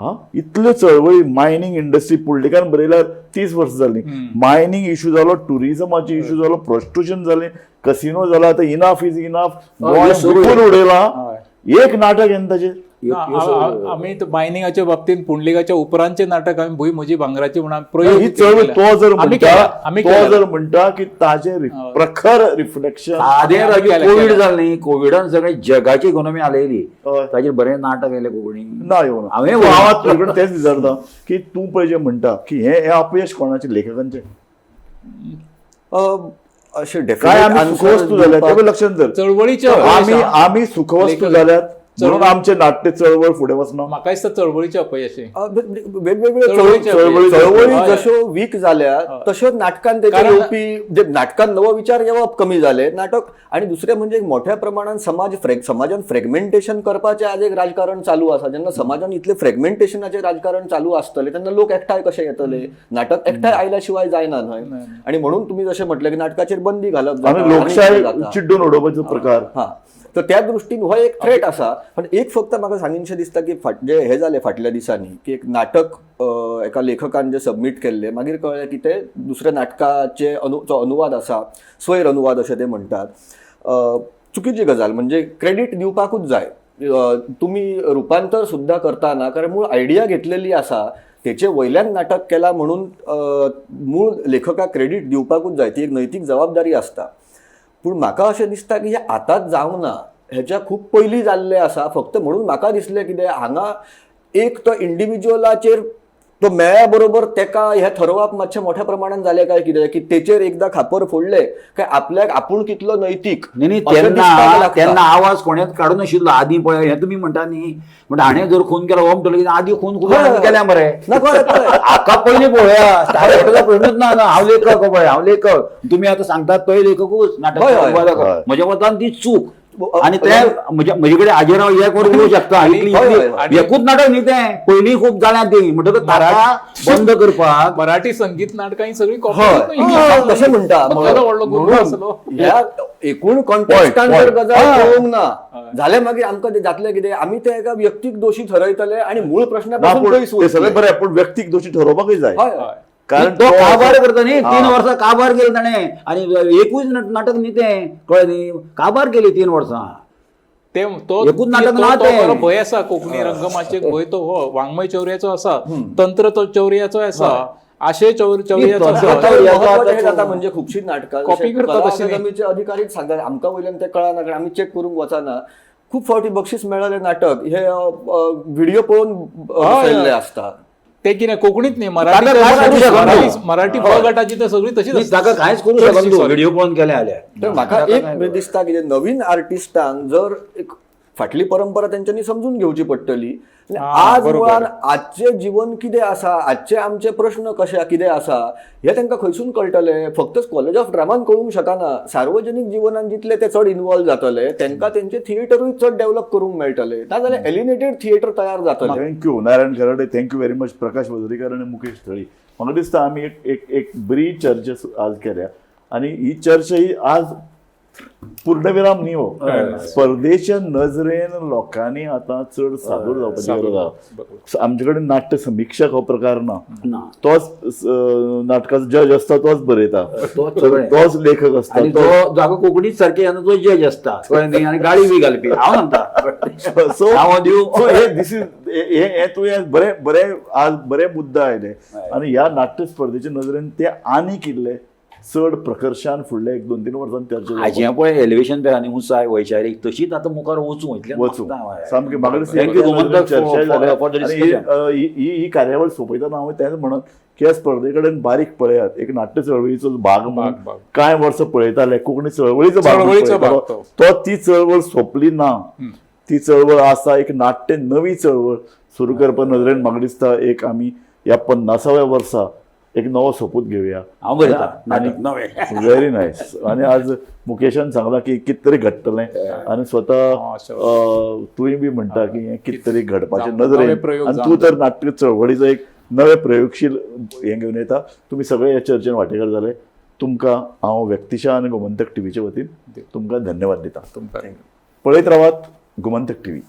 [SPEAKER 1] हा इतल्यो चळवळी मायनींग इंडस्ट्री पुंडलिकान बरयल्यार 30 वर्सां जालीं, मायनींग इशू जालो, टुरिजमाचो इशू जालो, प्रोस्टिट्यूशन जालें, कसिनो जाला, आतां इनाफ is enough, Goa विकून उडयलां. एक नाटक येना ताचेर.
[SPEAKER 2] ना, आमी मायनिंगाच्या बाबतींत पुंडलिकाच्या उपरांतचे नाटक आमी भूंय म्हजी भांगराची म्हणून प्रयोग
[SPEAKER 1] ही चळवळ
[SPEAKER 2] केला.
[SPEAKER 1] तो जर
[SPEAKER 2] आमी
[SPEAKER 1] म्हणटा,
[SPEAKER 2] केला, आमी
[SPEAKER 1] तो
[SPEAKER 2] केला.
[SPEAKER 1] जर म्हणटा की ताजें प्रखर रिफ्लेक्शन.
[SPEAKER 3] सादें राजू,
[SPEAKER 2] केलें,
[SPEAKER 3] कोवीड
[SPEAKER 2] केलें.
[SPEAKER 3] जालें न्ही, कोविडान सगळें जगाची इकॉनॉमी हालयली,
[SPEAKER 1] हय.
[SPEAKER 3] ताचेर बरें नाटक आयलें कोंकणी.
[SPEAKER 1] ना येवना.
[SPEAKER 3] हांवें
[SPEAKER 1] हांव तुजे कडेन तेंच विचारता की तूं पळय जें म्हणटा की हें हें अपयश कोणाचें, लेखकांचें?
[SPEAKER 4] अशें
[SPEAKER 1] काय आमी
[SPEAKER 4] डेफिनेट
[SPEAKER 1] सुखवस्तू जाल्यात तें लक्षात धर.
[SPEAKER 2] चळवळीचे अपयश
[SPEAKER 1] आमी
[SPEAKER 2] आहा.
[SPEAKER 1] आमी सुखवस्तू
[SPEAKER 2] लेखक-
[SPEAKER 1] जाल्यात म्हणून
[SPEAKER 2] चळवळ-
[SPEAKER 1] आमचें नाट्य चळवळ फुडें वचना.
[SPEAKER 2] म्हाका दिसता चळवळीचें अपयश हें.
[SPEAKER 4] वेगवेगळ्यो
[SPEAKER 2] चळवळीचे
[SPEAKER 4] चळवळी चळवळी
[SPEAKER 2] हय.
[SPEAKER 4] जश्यो वीक जाल्या तश्यो नाटकान तेचे
[SPEAKER 2] कारण-
[SPEAKER 4] येवपी जे नाटकान नवो विचार येवप कमी जाले नाटक. आनी दुसरें म्हणजे एक मोठ्या प्रमाणान समाज समाजान फ्रेगमेंटेशन करपाचें आज एक राजकारण चालू आसा. जेन्ना समाजान इतलें फ्रेगमेंटेशनाचें राजकारण चालू आसतलें तेन्ना लोक एकठांय कशे येतले? नाटक एकठांय आयल्या शिवाय जायना न्हय. आनी म्हणून तुमी जशें म्हटलें की नाटकाचेर बंदी घालप जाता,
[SPEAKER 1] आनी
[SPEAKER 4] आनी
[SPEAKER 1] लोकशाय
[SPEAKER 4] कितें जाता.
[SPEAKER 1] चिड्डून उडोवपाचो प्रकार.
[SPEAKER 4] हा, तर त्या दृश्टीन हो एक थ्रेट आसा. पण एक फक्त म्हाका सांगीनशें दिसता की जे हे जालें फाटल्या दिसांनी की एक नाटक एका लेखकान जे सबमीट केल्लें, मागीर कळ्ळें की ते दुसऱ्या नाटकाचे जो अनुवाद आसा, स्वैर अनुवाद अशें ते म्हणटात. चुकीची गजाल, म्हणजे क्रेडीट दिवपाकूच जाय. तुमी रुपांतर सुद्दां करताना, कारण मूळ आयडिया घेतलेली आसा तेचे वयल्यान नाटक केलां म्हणून मूळ लेखकाक क्रेडीट दिवपाकूच जाय, ती एक नैतीक जबाबदारी आसता. पूण म्हाका अशें दिसता की हें आतांच जावंक ना, हेच्या खूब पयलीं जाल्लें आसा. फक्त म्हणून म्हाका दिसलें कितें हांगा एक तो इंडिविज्युअलाचेर तो मेळ्ळ्या बरोबर तेका हें थरोवप मातशें मोठ्या प्रमाणान जालें काय कितें, की तेचेर एकदां खापर फोडलें काय आपल्याक आपूण कितलो नैतीक
[SPEAKER 3] न्ही न्ही,
[SPEAKER 4] अशें दिसपाक
[SPEAKER 3] तेन्ना
[SPEAKER 4] लागता.
[SPEAKER 3] तेन्ना आवाज कोणेच काडूं नाशिल्लो आदीं. पळय, हें तुमी म्हणटा न्ही, म्हणटा हाणें जर खून केलो हो म्हणटलो की आदीं खून
[SPEAKER 4] हय, हय.
[SPEAKER 3] केल्या मरे.
[SPEAKER 4] ना, कळ्ळें, कळ्ळें.
[SPEAKER 3] हाका पयलीं पळोवया, स्टार्ट प्रश्नूच ना. ना, हांव लेखक पळय, हांव लेखक, तुमी आतां सांगतात तोय लेखकूच, नाटक
[SPEAKER 4] हय, हय.
[SPEAKER 3] अनुवादक.
[SPEAKER 1] हय.
[SPEAKER 3] म्हज्या मतान ती चूक आनी ते म्हजे कडेन हाजेर हांव एक वर उलोवंक शकता. इतली
[SPEAKER 4] हय, हय,
[SPEAKER 3] इतली एकूच नाटक न्ही तें, पयलीं खूब जाल्यात ती, म्हणटकच ताका बंद करपाक.
[SPEAKER 2] मराठी संगीत नाटकां ही सगळी
[SPEAKER 4] हय, हांव तशें म्हणटा.
[SPEAKER 2] केदो व्हडलो गुरू आसलो.
[SPEAKER 4] ह्या एकूण कॉन्टेक्स्टान
[SPEAKER 1] Point,
[SPEAKER 4] जर
[SPEAKER 1] point.
[SPEAKER 4] गजाल पळोवंक ना जाल्यार मागीर आमकां तें जातलें कितें, आमी ते एका व्यक्तीक दोशी थरयतले आनी मूळ
[SPEAKER 1] ना,
[SPEAKER 4] प्रश्ना
[SPEAKER 1] पूण
[SPEAKER 4] पयस
[SPEAKER 1] ते सगळें
[SPEAKER 4] वतले.
[SPEAKER 1] बरें, पूण व्यक्तीक दोशी ठरोवपाकूय जाय.
[SPEAKER 4] हय, हय.
[SPEAKER 1] कारण
[SPEAKER 3] तो काबार करता न्ही, 3
[SPEAKER 1] हा.
[SPEAKER 3] वर्सां काबार केलें ताणें, आनी एकूच नाटक न्ही तें, कळ्ळें न्ही, काबार केली 3 वर्सां.
[SPEAKER 2] ते तो
[SPEAKER 3] एकूच नाटक ना
[SPEAKER 2] तो
[SPEAKER 3] तें.
[SPEAKER 2] बरो भंय आसा कोंकणी रंगमाचयेक, भंय तो हो वाङ्मय चौर्याचो आसा, तंत्र तो चौर्याचो आसा, आशय चौर्याचो
[SPEAKER 3] तंत्र
[SPEAKER 2] आसा.
[SPEAKER 3] चौर्य-
[SPEAKER 4] महत्वाचें हें जाता म्हणजे खुबशीं नाटकां
[SPEAKER 2] Copy
[SPEAKER 4] जशें
[SPEAKER 2] करता
[SPEAKER 4] कला
[SPEAKER 2] तशी न्ही.
[SPEAKER 4] अकादमीचे अधिकारीच सांगतात आमकां, वयल्यान तें कळना कारण आमी चॅक करूंक वचना. खूब फावटी बक्षीस मेळ्ळेलें नाटक हे व्हिडिओ पळोवन
[SPEAKER 2] हय,
[SPEAKER 4] बसयल्लें
[SPEAKER 2] हय.
[SPEAKER 4] आसता.
[SPEAKER 2] ते कितें कोंकणीत न्ही, मराठी
[SPEAKER 3] ताका कांय करूं शकना.
[SPEAKER 2] मराठी मराठी ब गटाची तर सगळी तशीच
[SPEAKER 3] न्ही,
[SPEAKER 2] आसता.
[SPEAKER 3] ताका कांयच करूं
[SPEAKER 2] चडशी,
[SPEAKER 3] शकना तूं,
[SPEAKER 2] sorry.
[SPEAKER 3] Video पळोवन केलें जाल्यार.
[SPEAKER 4] तर म्हाका एक दिसता कितें, नवीन आर्टिस्टांक जर एक फाटली परंपरा तेंच्यांनी समजून घेवची पडटली. आनी आज
[SPEAKER 2] बरोबर.
[SPEAKER 4] मुळान आजचें जीवन कितें आसा, आजचे आमचे प्रश्न कशे कितें आसा हें तांकां खंयसून कळटलें? फक्तच कॉलेज ऑफ ड्रामान कळूंक शकना. सार्वजनीक जिवनान जितले ते चड इन्वॉल्व जातले तांकां तेंचे थिएटरूय चड डेव्हलप करूंक मेळटलें, नाजाल्यार एलिनेटेड थिएटर तयार जातलें.
[SPEAKER 1] Thank you Narayan Kharade, thank you very much Prakash Vajrekar आनी मुकेश थळी. म्हाका दिसता आमी एक एक एक बरी चर्चा आज केल्या आनी ही चर्चा ही आज पूर्णविराम न्ही हो. स्पर्धेच्या नजरेन लोकांनी आतां चड सादूर जावपाची गरज आसा. आमचे कडेन नाट्य समिक्षक हो प्रकार ना,
[SPEAKER 3] ना.
[SPEAKER 1] तोच नाटकाचो जज आसता, तोच बरयता,
[SPEAKER 3] तोच सगळें.
[SPEAKER 1] तोच लेखक आसता,
[SPEAKER 3] आनी
[SPEAKER 1] तो
[SPEAKER 3] तो जागो कोंकणीच सारकें येना, तो जज आसता, कळ्ळें न्ही, आनी गाळी बी घालपी हांव सांगता.
[SPEAKER 1] सो
[SPEAKER 3] हांव दिवं.
[SPEAKER 1] सो हे this is हे हे तुवें बरें बरें आज बरे मुद्दा आयले आनी ह्या नाट्य स्पर्धेच्या नजरेन ते आनीक इल्ले चड प्रकर्शान फुडले एक 2-3 वर्सांनी चर्चा जावपाक
[SPEAKER 3] हाजें पळय एलिवेशन आनी उंचाय वैचारीक तशीच आतां मुखार वचूं इतलें
[SPEAKER 1] वचूं
[SPEAKER 3] मागता हांव.
[SPEAKER 1] सामकें म्हाका दिसता
[SPEAKER 3] Thank you,
[SPEAKER 1] ह्या नजरेन
[SPEAKER 3] गोमंतक,
[SPEAKER 1] चर्चा जाल्या.
[SPEAKER 3] for the
[SPEAKER 1] आनी
[SPEAKER 3] discussion.
[SPEAKER 1] ही कार्यावळ सोंपयतना हांव तेंच म्हणत की ह्या स्पर्धे कडेन बारीक पळयात, एक नाट्य चळवळीचो भाग म्हणून
[SPEAKER 2] भाग.
[SPEAKER 1] कांय वर्सां पळयताले, कोंकणी चळवळीचो भाग म्हणून
[SPEAKER 2] चळवळीचो भाग
[SPEAKER 1] पळयतालो. तो ती चळवळ सोंपली ना, ती चळवळ आसा, एक नाट्य नवी चळवळ सुरू करपा नजरेन म्हाका दिसता एक आमी ह्या 50व्या वर्सा एक नवो सोपूत घेवया.
[SPEAKER 3] हांव बरयता
[SPEAKER 1] आनी
[SPEAKER 3] नाटक नवें.
[SPEAKER 1] Very nice. आनी आज मुकेशान सांगलां की कितें तरी घडटलें आनी स्वता तुवें बी म्हणटा की हें कितें तरी घडपाचें
[SPEAKER 2] जावं,
[SPEAKER 1] नजरेन
[SPEAKER 2] नवे प्रयोग
[SPEAKER 1] आनी
[SPEAKER 2] जावं.
[SPEAKER 1] तूं तर नाट्य चळवळीचो एक नवे प्रयोगशील हें घेवन येता. तुमी सगळे ह्या चर्चेन वांटेकार जाले, तुमकां हांव व्यक्तिशा आनी गोमंतक टिवीचे वतीन तुमकां धन्यवाद दिता.
[SPEAKER 2] तुमकां
[SPEAKER 1] पळयत रावात गोमंतक टिवी.